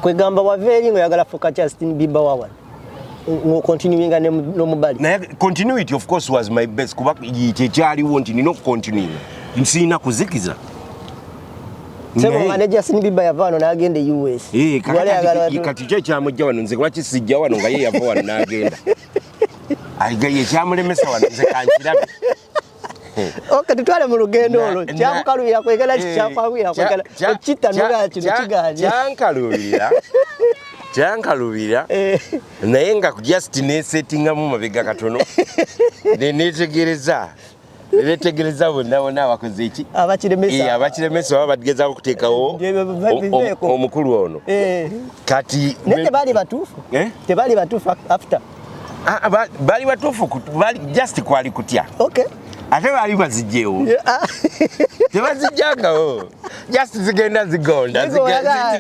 Kwegamba wava eri ngaoyagala fuuka Justin Bieber wa wano, ng'ocontinuinga n'omubali. Naye continuity of course was my best, kuba kyekyaliwo nti nina okucontinuinga, nsiina kuzikiza. Sebo nga ne Justin Bieber yava wano n'agenda e US. Eh, Wali ayagala kati ki ekyamujja wano? Nze lwaki sijja wano nga ye yava wano n'agenda? Ayiga ekyamulemesa wano, nze kankirabe. Okay, tutwale mu lugendo olwo. Kyakukalubira kwegala ki? Kyakwanguyira kwegala okkitta nogaa kino kiganye? Kyankalubira, naye nga just nesettingamu mabega katono, nenetegereza bonna bonna abakoze eki abakiremesa. Abakiremesa oba bagezaako okuteekawo Biveeko. omukulu ono. Kati Naye tebaali batuufu? Eh? Tebaali batuufu after? Ah, ah, baali batuufu, baali just kwali kutya. Ate baali bazijjeewo? Tebazijjangawo, just zigenda zigonda. Zigonda,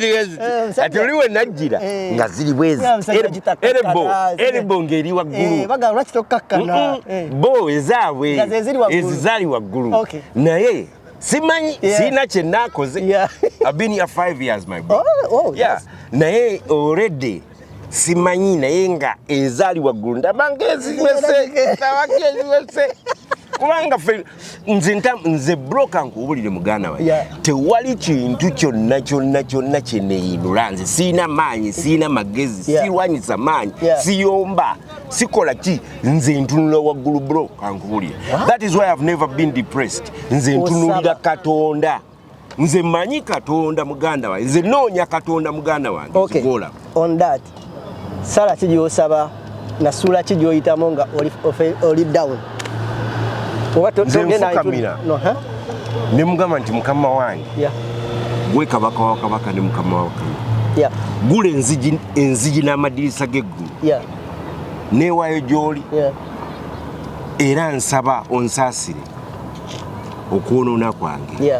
Ati oli we najjira nga ziri bwezi. Yeah, omusajja gitakkakana, Elbow ng'eri waggulu. Bagamba lwaki tokkakkana? Bo ezaabwe Nga ze ziri waggulu. Ezo zaali waggulu. Naye simanyi, sirina kye naakoze. I've been here 5 years, my bro. Oh, Yeah. Naye already simanyi, naye nga ezaali waggulu ndaba ngaeziwese, ndaba ngaeziwese, kubanga ffe nze nze bro kankuwulire muganda wange, tewali kintu kyonna kyonna kyonna kyeneyinula. Nze siina maanyi, siina magezi, sirwanyisa maanyi, siyomba, sikola ki. Nze ntunula waggulu, bro, kankuwulire. That is why I've never been depressed. Nze ntunulira Osaba. Katonda. Nze mmanyi Katonda, muganda wange. Nze noonya Katonda, muganda wange. Zigoola. On that, sala ki gy'osaba na ssuula ki gy'oyitamu nga oli down? Oba Nze togenda nfukamira. No, huh? Ne mugamba nti mukama wange, gwe kabaka wa kabaka ne mukama wa kabaka, gula enzigi n'amadirisa g'eggulu, neewaayo gy'oli, era nsaba onsaasire okwonoona kwange.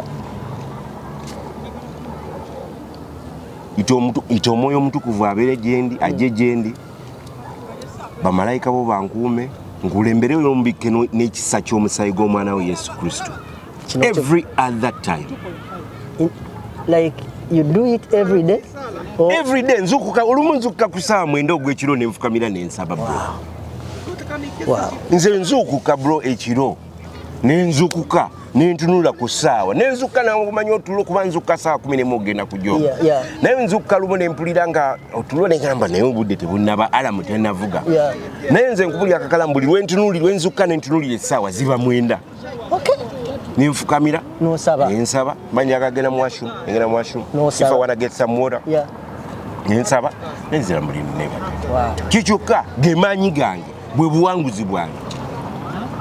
Ita Omwoyo Omutukuvu abeere gyendi, ajje gyendi, bamalayika bo bankuume, nkulembere ombikke n'ekisa ky'omusaayi gw'omwana we Yesu Kristo. Kino Every other time. Like you do it every day? Or, Every day. Nzukuka, olumu nzukuka ku ssaawa 9 ogw'ekiro nenfukamira nensaba, bro. Nze nzuukuka, bro, ekiro nenzukuka nentunula ku ssaawa, nenzukuka nakumanya otulo, kuba nzukuka saawa 11 ogenda kujoba. Naye nzukuka lumu nempulira nga otulo, negamba naye obudde tebunnaba, alarm tenavuga. Naye nze nkubulira akakalamu, buli lwentunulira, lwenzukuka nentunulira essaawa ziba 9, nenfukamira. N'osaba. Nensaba. Manya akagenda mu washroom, negenda mu washroom. N'osaba. If I wanna get some water, nensaba, nenzira mulimu, nebaka. Kikyokka ge maanyi gange, bwe buwanguzi bwange.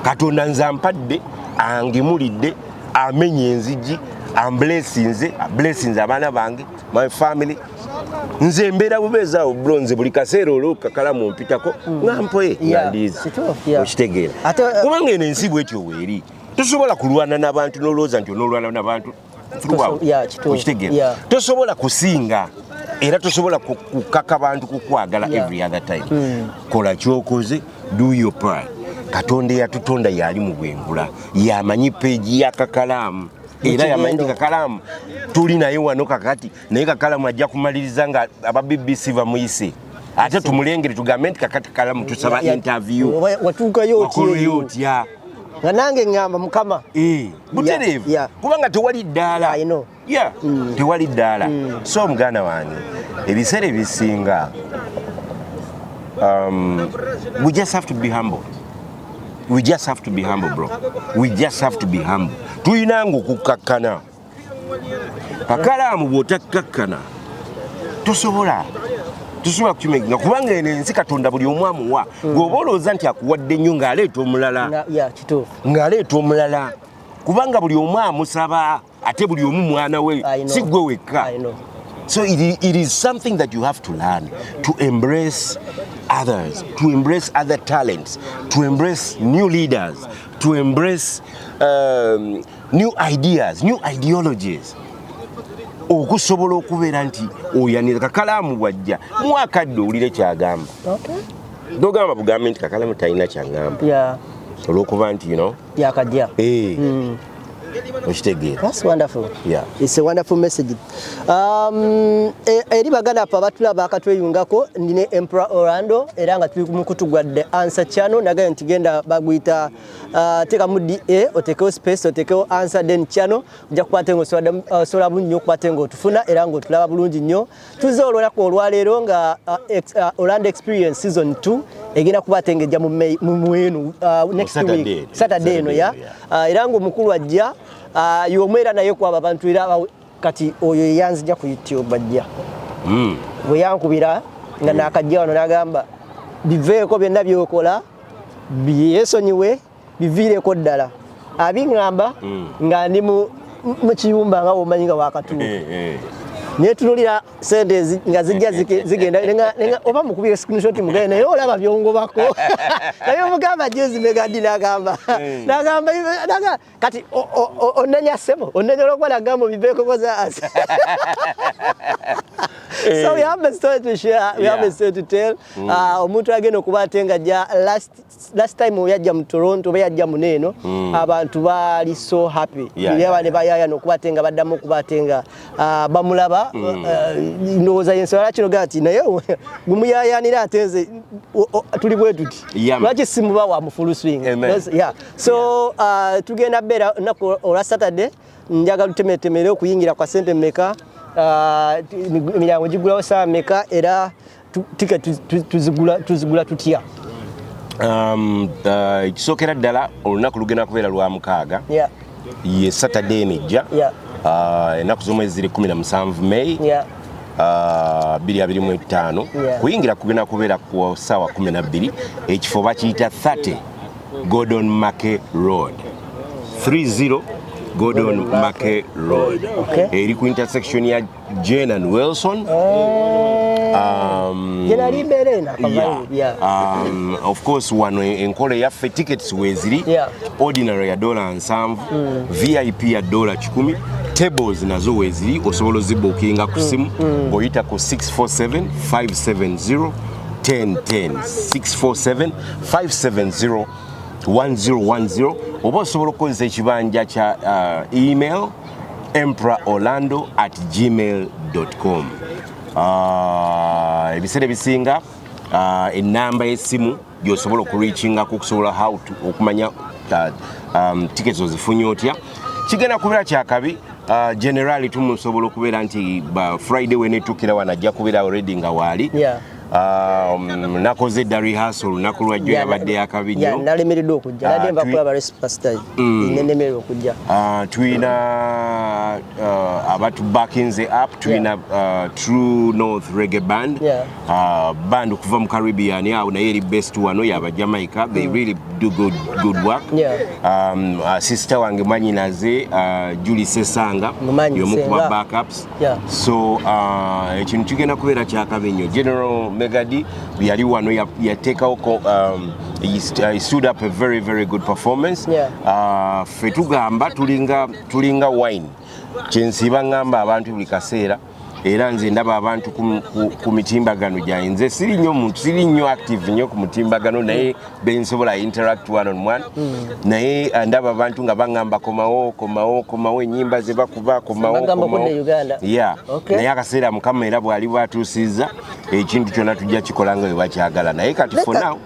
Katonda nze ampadde, angimulidde, amenya enzigi, amblessinze, ablessinze abaana bange, my family. Nze mbeera bubeezi awo, bro. Nze buli kaseera olwokakalamu mpitako nga mpoye, nga ndiizi. Kituufu, yeah. Okitegeera? Ate, Kubanga eno ensi bwetyo weeri, tosobola kulwana n'abantu n'olowooza nti onoolwana n'abantu throughout. Yeah, kituufu. Okitegeera? Tosobola kusinga, era tosobola kukaka bantu kukwagala every other time. Kola kyokoze, do your part. Katonda eyatutonda yali mu bwengula, yamanyi peegi y'akakalaamu, era yamanyi nti kakalaamu tuli naye wano kakati, naye kakalamu ajja kumaliriza nga aba BBC bamuyise, ate tumulengere tugambe nti kakati kakalamu tusaba interview. Watuukayo otya Wakoloyo eyo? otya? Nga nange ŋŋamba Mukama. Eh, butereevu. Kubanga tewali ddaala. I know. Yeah, tewali ddaala. So muganda wange, ebiseera ebisinga we just have to be humble. We just have to be humble, bro. We just have to be humble. Tulinanga okukkakkana. Kakalaamu bw'otakkakkana tosobola kukimakinga, kubanga eno ensi Katonda buli omu amuwa. Gweoba olowooza nti akuwadde nnyo, ng'aleeta omulala. Yeah, kituufu. Ng'aleeta omulala, kubanga buli omu amusaba, ate buli omu mwana we. I know. Si gwe wekka. I know. So it is something that you have to learn to embrace others, to embrace other talents, to embrace new leaders, to embrace new ideas, new ideologies, okusobola okubeera nti oyanira. Kakalaamu bwajja, mwakadde owulire kyagamba. Togamba bugambe nti Kakalaamu talina kyaŋŋamba olwokuba nti Yakajja. Eh, okitegeera? That's wonderful. Yeah. It's a wonderful message. Eri baganda baffe abatulaba akatweyungako, ndine Emperor Orlando era nga tuli ku mukutu gwa The Answer Channel. Nagaye nti genda baguyita teekamu DA, oteekewo space, oteekewo Answer, then channel, ojja kukwata nga osobola bulungi nnyo okukwata nga otufuna era ng'otulaba bulungi nnyo. Tuzze olunaku olwaleero nga Orlando Experience season 2 egenda kuba ate ng'ejja mu May, mu mwenu next Saturday. week, Saturday eno ya Saturday, era ng'omukulu ajja y'omu era naye kwabo abantu era kati oyo yeyanzija ku YouTube ajja. Bwe yankubira nga nakajja wano, n'agamba biveeko byonna byokola, byesonyiwe, biviireko ddala. Abiŋŋamba nga ndi mu kiyumba nga womanyi nga wakatuuka. Netunulira sente nga zijja zigenda oba mukubire screenshot mugende, naye olaba byongobako, naye omugamba juzi Megadi nagamba kati onenya sebo, onenya olwokuba nagamba biveeko koza. So we have a story to share, we have a story to tell. Omuntu agenda okuba ate nga ajja, last time yajja mu Toronto oba yajja muneeno, abantu baali so happy. Yaba ne bayaya n'okuba ate nga baddamu okuba ate nga bamulaba. Ndowooza yensonga kino gaa nti naye gumuyayanira ate nze tuli bwe tuti, lwaki simuba wa mu full swing? Amen. Yes, yeah. So tugenda beera olunaku olwa Saturday. Njagala lutemetemere okuyingira kwa sente mmeka, emiryango gigulawo saa mmeka, era tiketi tuzigula tutya? Ekisookera ddala, olunaku lugenda kubeera lwa mukaaga, ye Saturday eno ejja. Ennaku z'omwezi ziri 17 May 2025. Kuyingira kugenda kubeera ku ssaawa 12. Ekifo bakiyita 30 Gordon Mackay Road, 30 Gordon Mackay Road. Eri ku intersection ya Jane and Wilson. Gye nali mbeera eno akavayo. Yeah. Of course wano enkola eyaffe, tickets weeziri. Ordinary ya $70, VIP ya $100. Tables nazo weeziri, osobola ozibookinga ku simu ng'oyita ku 647 570 1010, 647 570 1010, oba osobola okukozesa ekibanja kya email emperororlando@gmail.com. Ebiseera ebisinga enamba y'essimu gy'osobola okureachingako okusobola how to okumanya tickets ozifunye otya. Kigenda kubeera kyakabi. Generali tumusobola okubeera nti ba Friday wenetuukira wano ajja kubeera already nga waali. Nakoze dda rehearsal olunaku lwajjo, yabadde yakabi nnyo. Nalemereddwa okujja. Ah, Nadde nva kulaba Pastor, nenemererwa okujja. Tulina abatubakinze up, tulina True North Reggae Band, band okuva mu Caribbean awo, naye eri best wano yaba Jamaica. They really do good, good work. Sister wange mwanyinaze Julie Sesanga Mumanyi, y'omu kuba Senga. backups. So ekintu kigenda kubeera kyakabi nnyo. General Megadi yali wano yateekawo he stood up a very, very good performance. Ffe tugamba tulinga wine. Kyensiiba ŋŋamba abantu buli kaseera, era nze ndaba abantu ku mitimbagano gyange. Nze siri nnyo muntu, siri nnyo active nnyo ku mutimbagano, naye bensobola interact one on one. Naye ndaba abantu nga baŋŋamba komawo, komawo, komawo, ennyimba ze bakuba, komawo. Bagamba Komawo. okudda e Uganda. Yeah. Naye akaseera Mukama era bw'ali bwatuusizza, ekintu kyonna tujja kikola nga bwe bakyagala. Naye kati for now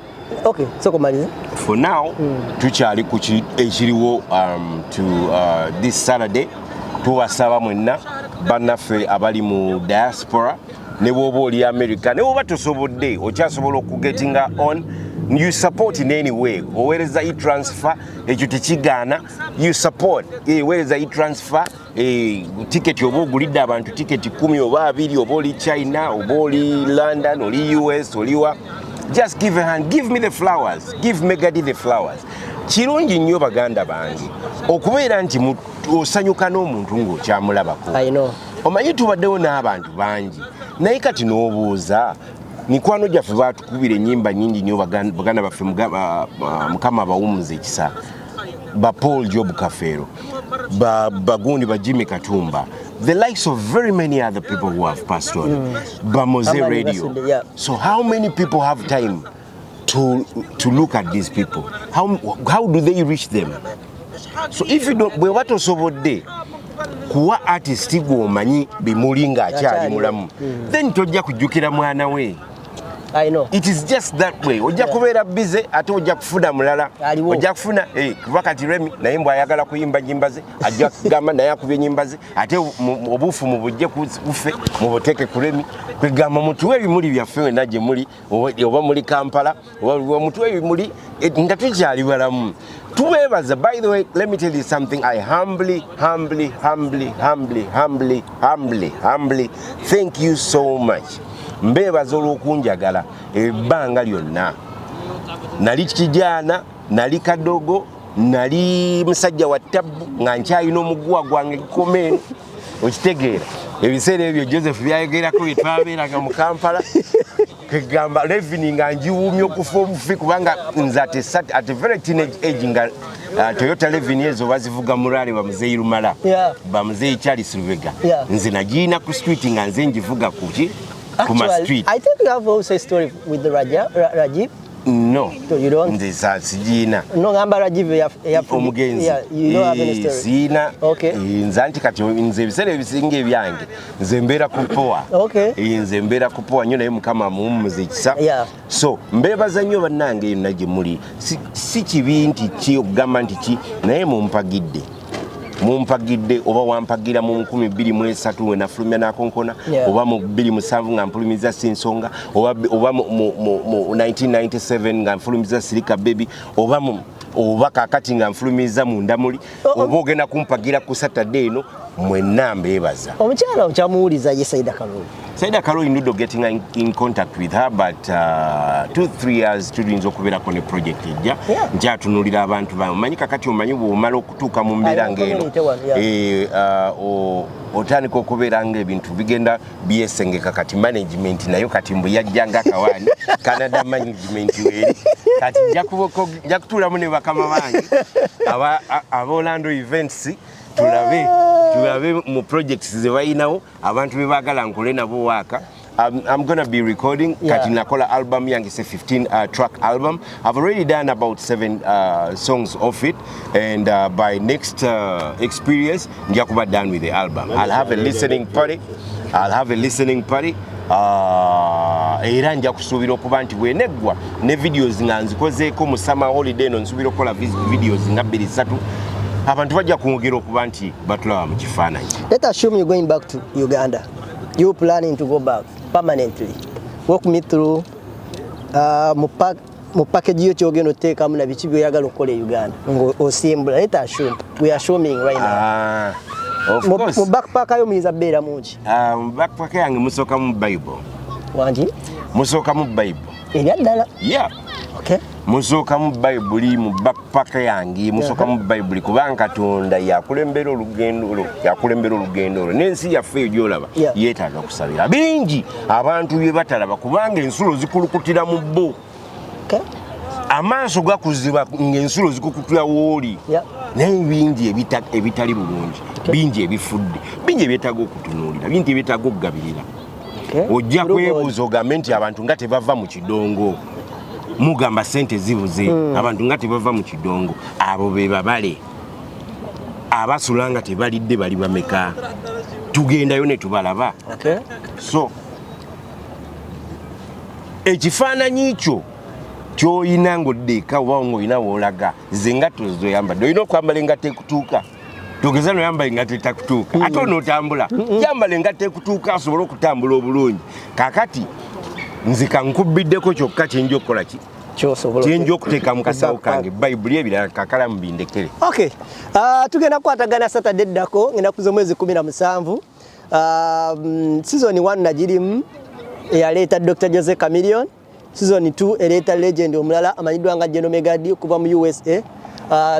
Okay, so kumaliza. For now tukyali ku ekiriwo to this Saturday. Tubasaba mwenna bannaffe abali mu diaspora, ne bw'oba oli America, ne bw'oba tosobodde, okyasobola okugetinga on. You support in any way. Oweereza e-transfer, ekyo tekigaana. You support, weereza e-transfer, tiketi, oba ogulidde abantu tiketi 10 oba 20, oba oli China, oba oli London, oli US, oliwa, just give a hand. Give me the flowers, give Mega Dee the flowers. Kirungi nnyo, baganda bange, okubeera nti osanyuka n'omuntu ng'okyamulabako. I know. Omanyi tubaddewo n'abantu bangi, naye kati n'obuuza mikwano gyaffe, batukubira ennyimba nyingi nnyo. Baganda baffe, Mukama abawumuza ekisa, ba Paul Job Kafeero, bagundi ba Jimmy Katumba, the likes of very many other people who have passed on, ba Mose Amani Radio. Basudde, yeah. So how many people have time to look at these people? How do they reach them? So if you don't, bweba tosobodde kuwa artist gw'omanyi bimuli ng'akyali Akyali. mulamu, then tojja kujjukira mwana we. I know. It is just that way. Ojja kubeera busy, ate ojja kufuna mulala. Aliwo. Ojja kufuna kuba kati Remi naye mbw ayagala kuyimba nyimba ze, ajja kugamba naye akubye nyimba ze, ate obuufu mubujje kufe mubuteeke ku Remi. Kwegamba mutuwe ebimuli byaffe wena gye muli, oba muli Kampala, oba mutuwe ebimuli nga tukyali balamu. Tubeebaza. By the way, let me tell you something. I humbly, humbly, humbly, humbly, humbly, humbly, humbly thank you so much. Mbeebaza olw'okunjagala ebbanga lyonna. Nali kijaana, nali kadogo, nali musajja wa tabbu nga nkyalina omuguwa gwange gukoma eno. Okitegeera, ebiseera ebyo Joseph byayogerako bye twabeeranga mu Kampala, kegamba Levin nga njiwuumya okufa obufi, kubanga nze at a very teenage age nga Toyota Levin ezo bazivuga murale bamuzeeyi Lumala, bamuzeeyi Charles Lubega. Nze nagiina ku street nga nze ngivuga kuki, ku ma Actually, street. I think you have also a story with the Rajiv. No. So you don't? Nze sigiina. No, ngamba Rajiv Omugenzi. Yeah, you don't have any story. Siina. Okay. Nze anti kati nze ebiseera ebisinga ebyange nze mbeera kupowa. Nze mbeera kupowa nnyo, naye Mukama amuwummuza ekisa. So mbeebaza nnyo bannange yonna gye muli. Si kibi nti ki okugamba nti ki, naye mumpagidde, mumpagidde, oba wampagira mu 2003 we nafulumya nakonkona, oba mu 2007 nga nfulumiza Sinsonga, oba mu 1997 nga nfulumiza Sirika Baby, oba kakati nga nfulumiza Mundamuli, Oh. oba ogenda kumpagira ku Saturday eno, mwenna mbeebaza. Omukyala okyamuwuliza ye Saida Kaloli? Saida Karoli, Nudo getting in contact with her, but 2-3 years tuluyinza okubeerako ne project ejja. Nkyatunuulira abantu bange. Omanyi kakati, omanyi bw'omala okutuuka mu mbeera Ayo, ng'eno, community one, yeah. otandika okubeera nga ebintu bigenda byesengeka. Kati management nayo kati mbu yajja nga kawaani Canada, management weeri kati nja kutuulamu ne bakama bange aba Orlando Events, tulabe mu projects ze balinawo, abantu be baagala nkole nabo waaka. I'm gonna be recording. Kati nakola album yange, it's a 15 track album. I've already done about seven songs of it, and by next experience nja kuba done with the album. I'll have a listening party. I'll have a listening party. Era nja kusuubira okuba nti bweneggwa ne videos nga nzikozeeko mu summer holiday eno, nsuubira okukola videos nga bbiri ssatu, abantu bajja kwongera okuba nti batulaba mu kifaananyi. Let us assume you're going back to Uganda. You planning to go back permanently. Walk me through mu package yo kyogenda oteekamu na biki byoyagala okukola e Uganda ng'osimbula. Let us assume. We are assuming right now. Ah, of course. Mu backpack yo muyinza beera mungi. Ah, mu backpack yange musookamu Bible. Wangi? Musookamu Bible. Erya ddala. Yeah. Okay. Musookamu Bayibuli mu backpack yange, musookamu Bayibuli, kubanga Katonda yakulembera olugendo olwo, yakulembera olugendo olwo n'ensi yaffe eyo gyolaba. Yeetaaga kusabira bingi abantu bye batalaba, kubanga ensulo zikulukutira mu bo. Amaaso gakuziba ng'ensulo zikulukutira wooli. Naye bingi ebitali bulungi, bingi ebifudde, bingi ebyetaaga okutunuulira, bingi ebyetaaga okugabirira. Ojja kwebuuza ogambe nti abantu nga tebava mu kidongo, mugamba sente zibuze, abantu nga tebava mu kidongo, abo be babale abasula nga tebalidde bali bameka? Tugendayo ne tubalaba. So ekifaananyi kyo Ky'olina ng'odda eka oba ng'olina w'olaga, ze engatto zoyambadde. Olina okwambala engatto ekutuuka. Togeza noyambala engatto etakutuuka, ate onootambula. Yambala engatto ekutuuka asobole okutambula obulungi. Kaakati nze kankubiddeko kyokka kyenja okukola ki? Kyosobola. Kyenja okuteeka mu kasawo kange Bayibuli, ebirala kakalamu bindekere. Okay. Tugenda kukwatagana Saturday eddako, ngenda kuza omwezi 17. Season 1 nagirimu, eyaleeta Dr. Jose Chameleone. Season 2 ereeta legend omulala amanyiddwa nga General Megadi okuva mu USA.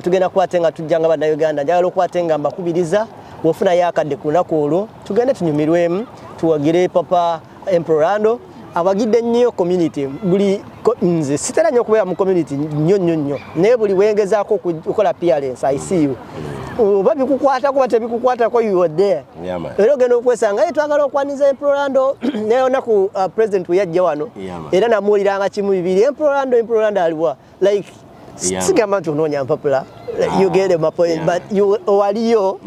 Tugenda kukwate nga tujja nga Bannayuganda. Njagala okukwate nga mbakubiriza, bw'ofunayo akadde ku lunaku olwo, tugende tunyumirwemu, tuwagire Papa Emperorando awagidde nnyo community. Buli nze sitera nnyo okubeera mu community nnyo nnyo nnyo, naye buli wengezaako okukola appearance, I see you. Oba bikukwatako oba tebikukwatako, you are there. Yeah, man. Era ogenda okwesanga, "Hey, twagala okwaniza Emperorando." Naye olunaku president we yajja wano, Yeah, man. era namuwuliranga kimu bibiri, "Emperorando, Emperorando aliwa?" Like Yeah. sigamba nti onoonya mpapula, you get my point, but you owaliyo,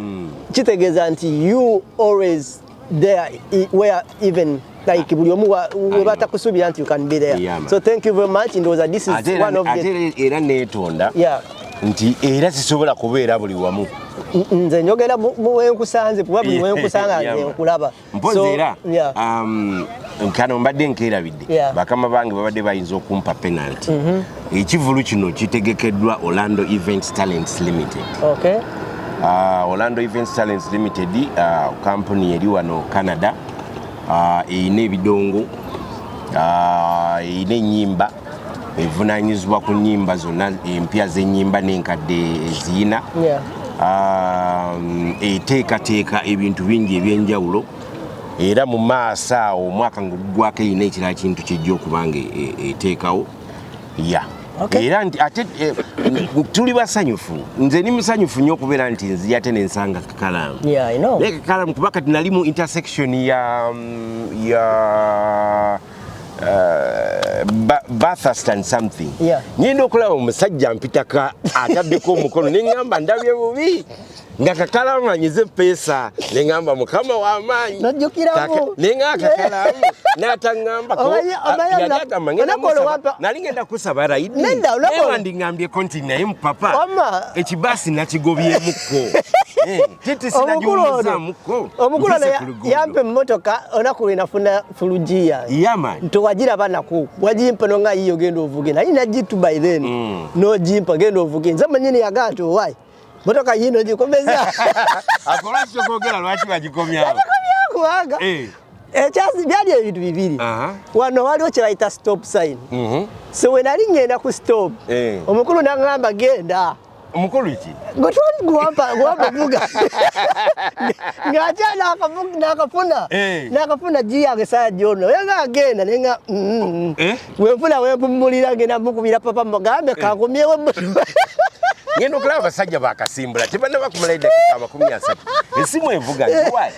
kitegeeza nti you always there, where even like buli omu we batakusuubira nti you can be there. Yeah, man. So thank you very much. Ndowooza this is Ate era- one of the ate era neetonda nti era sisobola kubeera buli wamu. Nze njogera mu wenkusanze, kuba buli wenkusanga nze nkulaba. Mpozi So, era kano mbadde nkeerabidde. Bakama bange babadde bayinza okumpa penalty. Ekivulu kino kitegekeddwa Orlando Events Talents Limited. Orlando Events Talents Limited, company eri wano Canada, erina ebidongo, erina ennyimba, evunanyizibwa ku nnyimba zonna empya z'ennyimba n'enkadde eziyina. Eteekateeka ebintu bingi ebyenjawulo, era mu maaso awo omwaka ng'oguggwako erina ekirala kintu kijja okuba nga eteekawo ya. Era nti ate tuli basanyufu, nze ndi musanyufu nnyo okubeera nti nzija ate nensanga Kakalaamu. Yeah, I know. Naye Kakalaamu, kuba kati nali mu intersection ya Bathurst and something. Ngenda okulaba omusajja mpitaka ataddeko omukono, neŋŋamba ndabye bubi nga Kakalaamu anyize epeesa, neŋŋamba Mukama w'amaanyi. Nojjukiramu. Neŋŋamba Kakalaamu n'ataŋŋambako. Omanyi Yali agamba ngenda olunaku olwo nali ngenda kusaba ride. Nedda, olunaku Naye olwo- wandiŋŋambyeko nti naye mupapa Wamma. ekibaasi nakigobyemukko. Titi Omukulu ono sinagiwumuzaamuko. Omukulu ono Mpise ku luguudo. yampa emmotoka olunaku lwe nafuna full G yange. Yeah, man. Ntowagiraba naku wagimpa nonga yiyo genda ovuge, naye nagitu by then nogimpa genda ovuge. Nze mwenyini yagaa nti owai motoka yino gikomeza. Ako lwaki tokwogera lwaki bagikomyawo? Kubanga ekyasi byali ebintu bibiri. Wano waliwo kye bayita stop sign. So we nali ngenda ku stop, omukulu naŋŋamba genda. Omukulu ki? Gwe twali guwampa vuga ng'atya nakafuna nakafuna G yange saa gyono era agenda nenga wenfuna wempumulira ngenda mukubira papa mugambe kankomyewo emmotoka. Ngenda okulaba abasajja bakasimbula tebanaba kumala eddakiika 30, esimu evuga nti wayi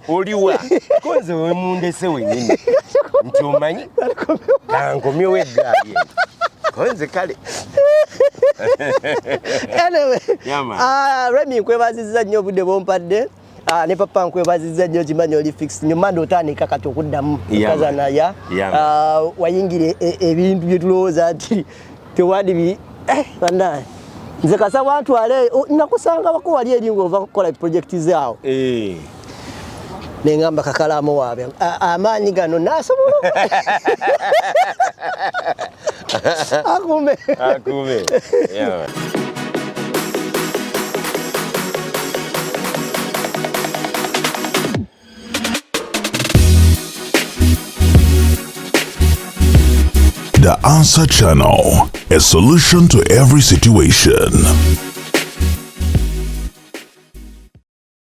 oliwa, ko nze wemundese wenyini nti omanyi kankomyewo eggaali eno, ko nze kale. Anyway, Yeah, man. Remi, nkwebazizza nnyo obudde bwompadde. Ne papa nkwebazizza nnyo, kimanyi oli fix nyuma ndotandika kati okuddamu Yeah, man. okazana ya. Yeah, man. Wayingira ebintu bye tulowooza nti tewandi bannange nze kasa wantwale nakusanga wako wali eri ng'ova kukola project zaawo. Neŋŋamba Kakalaamu waabe amaanyi gano nasobola akume. Akume. Yeah, man. The Answer Channel, a solution to every situation.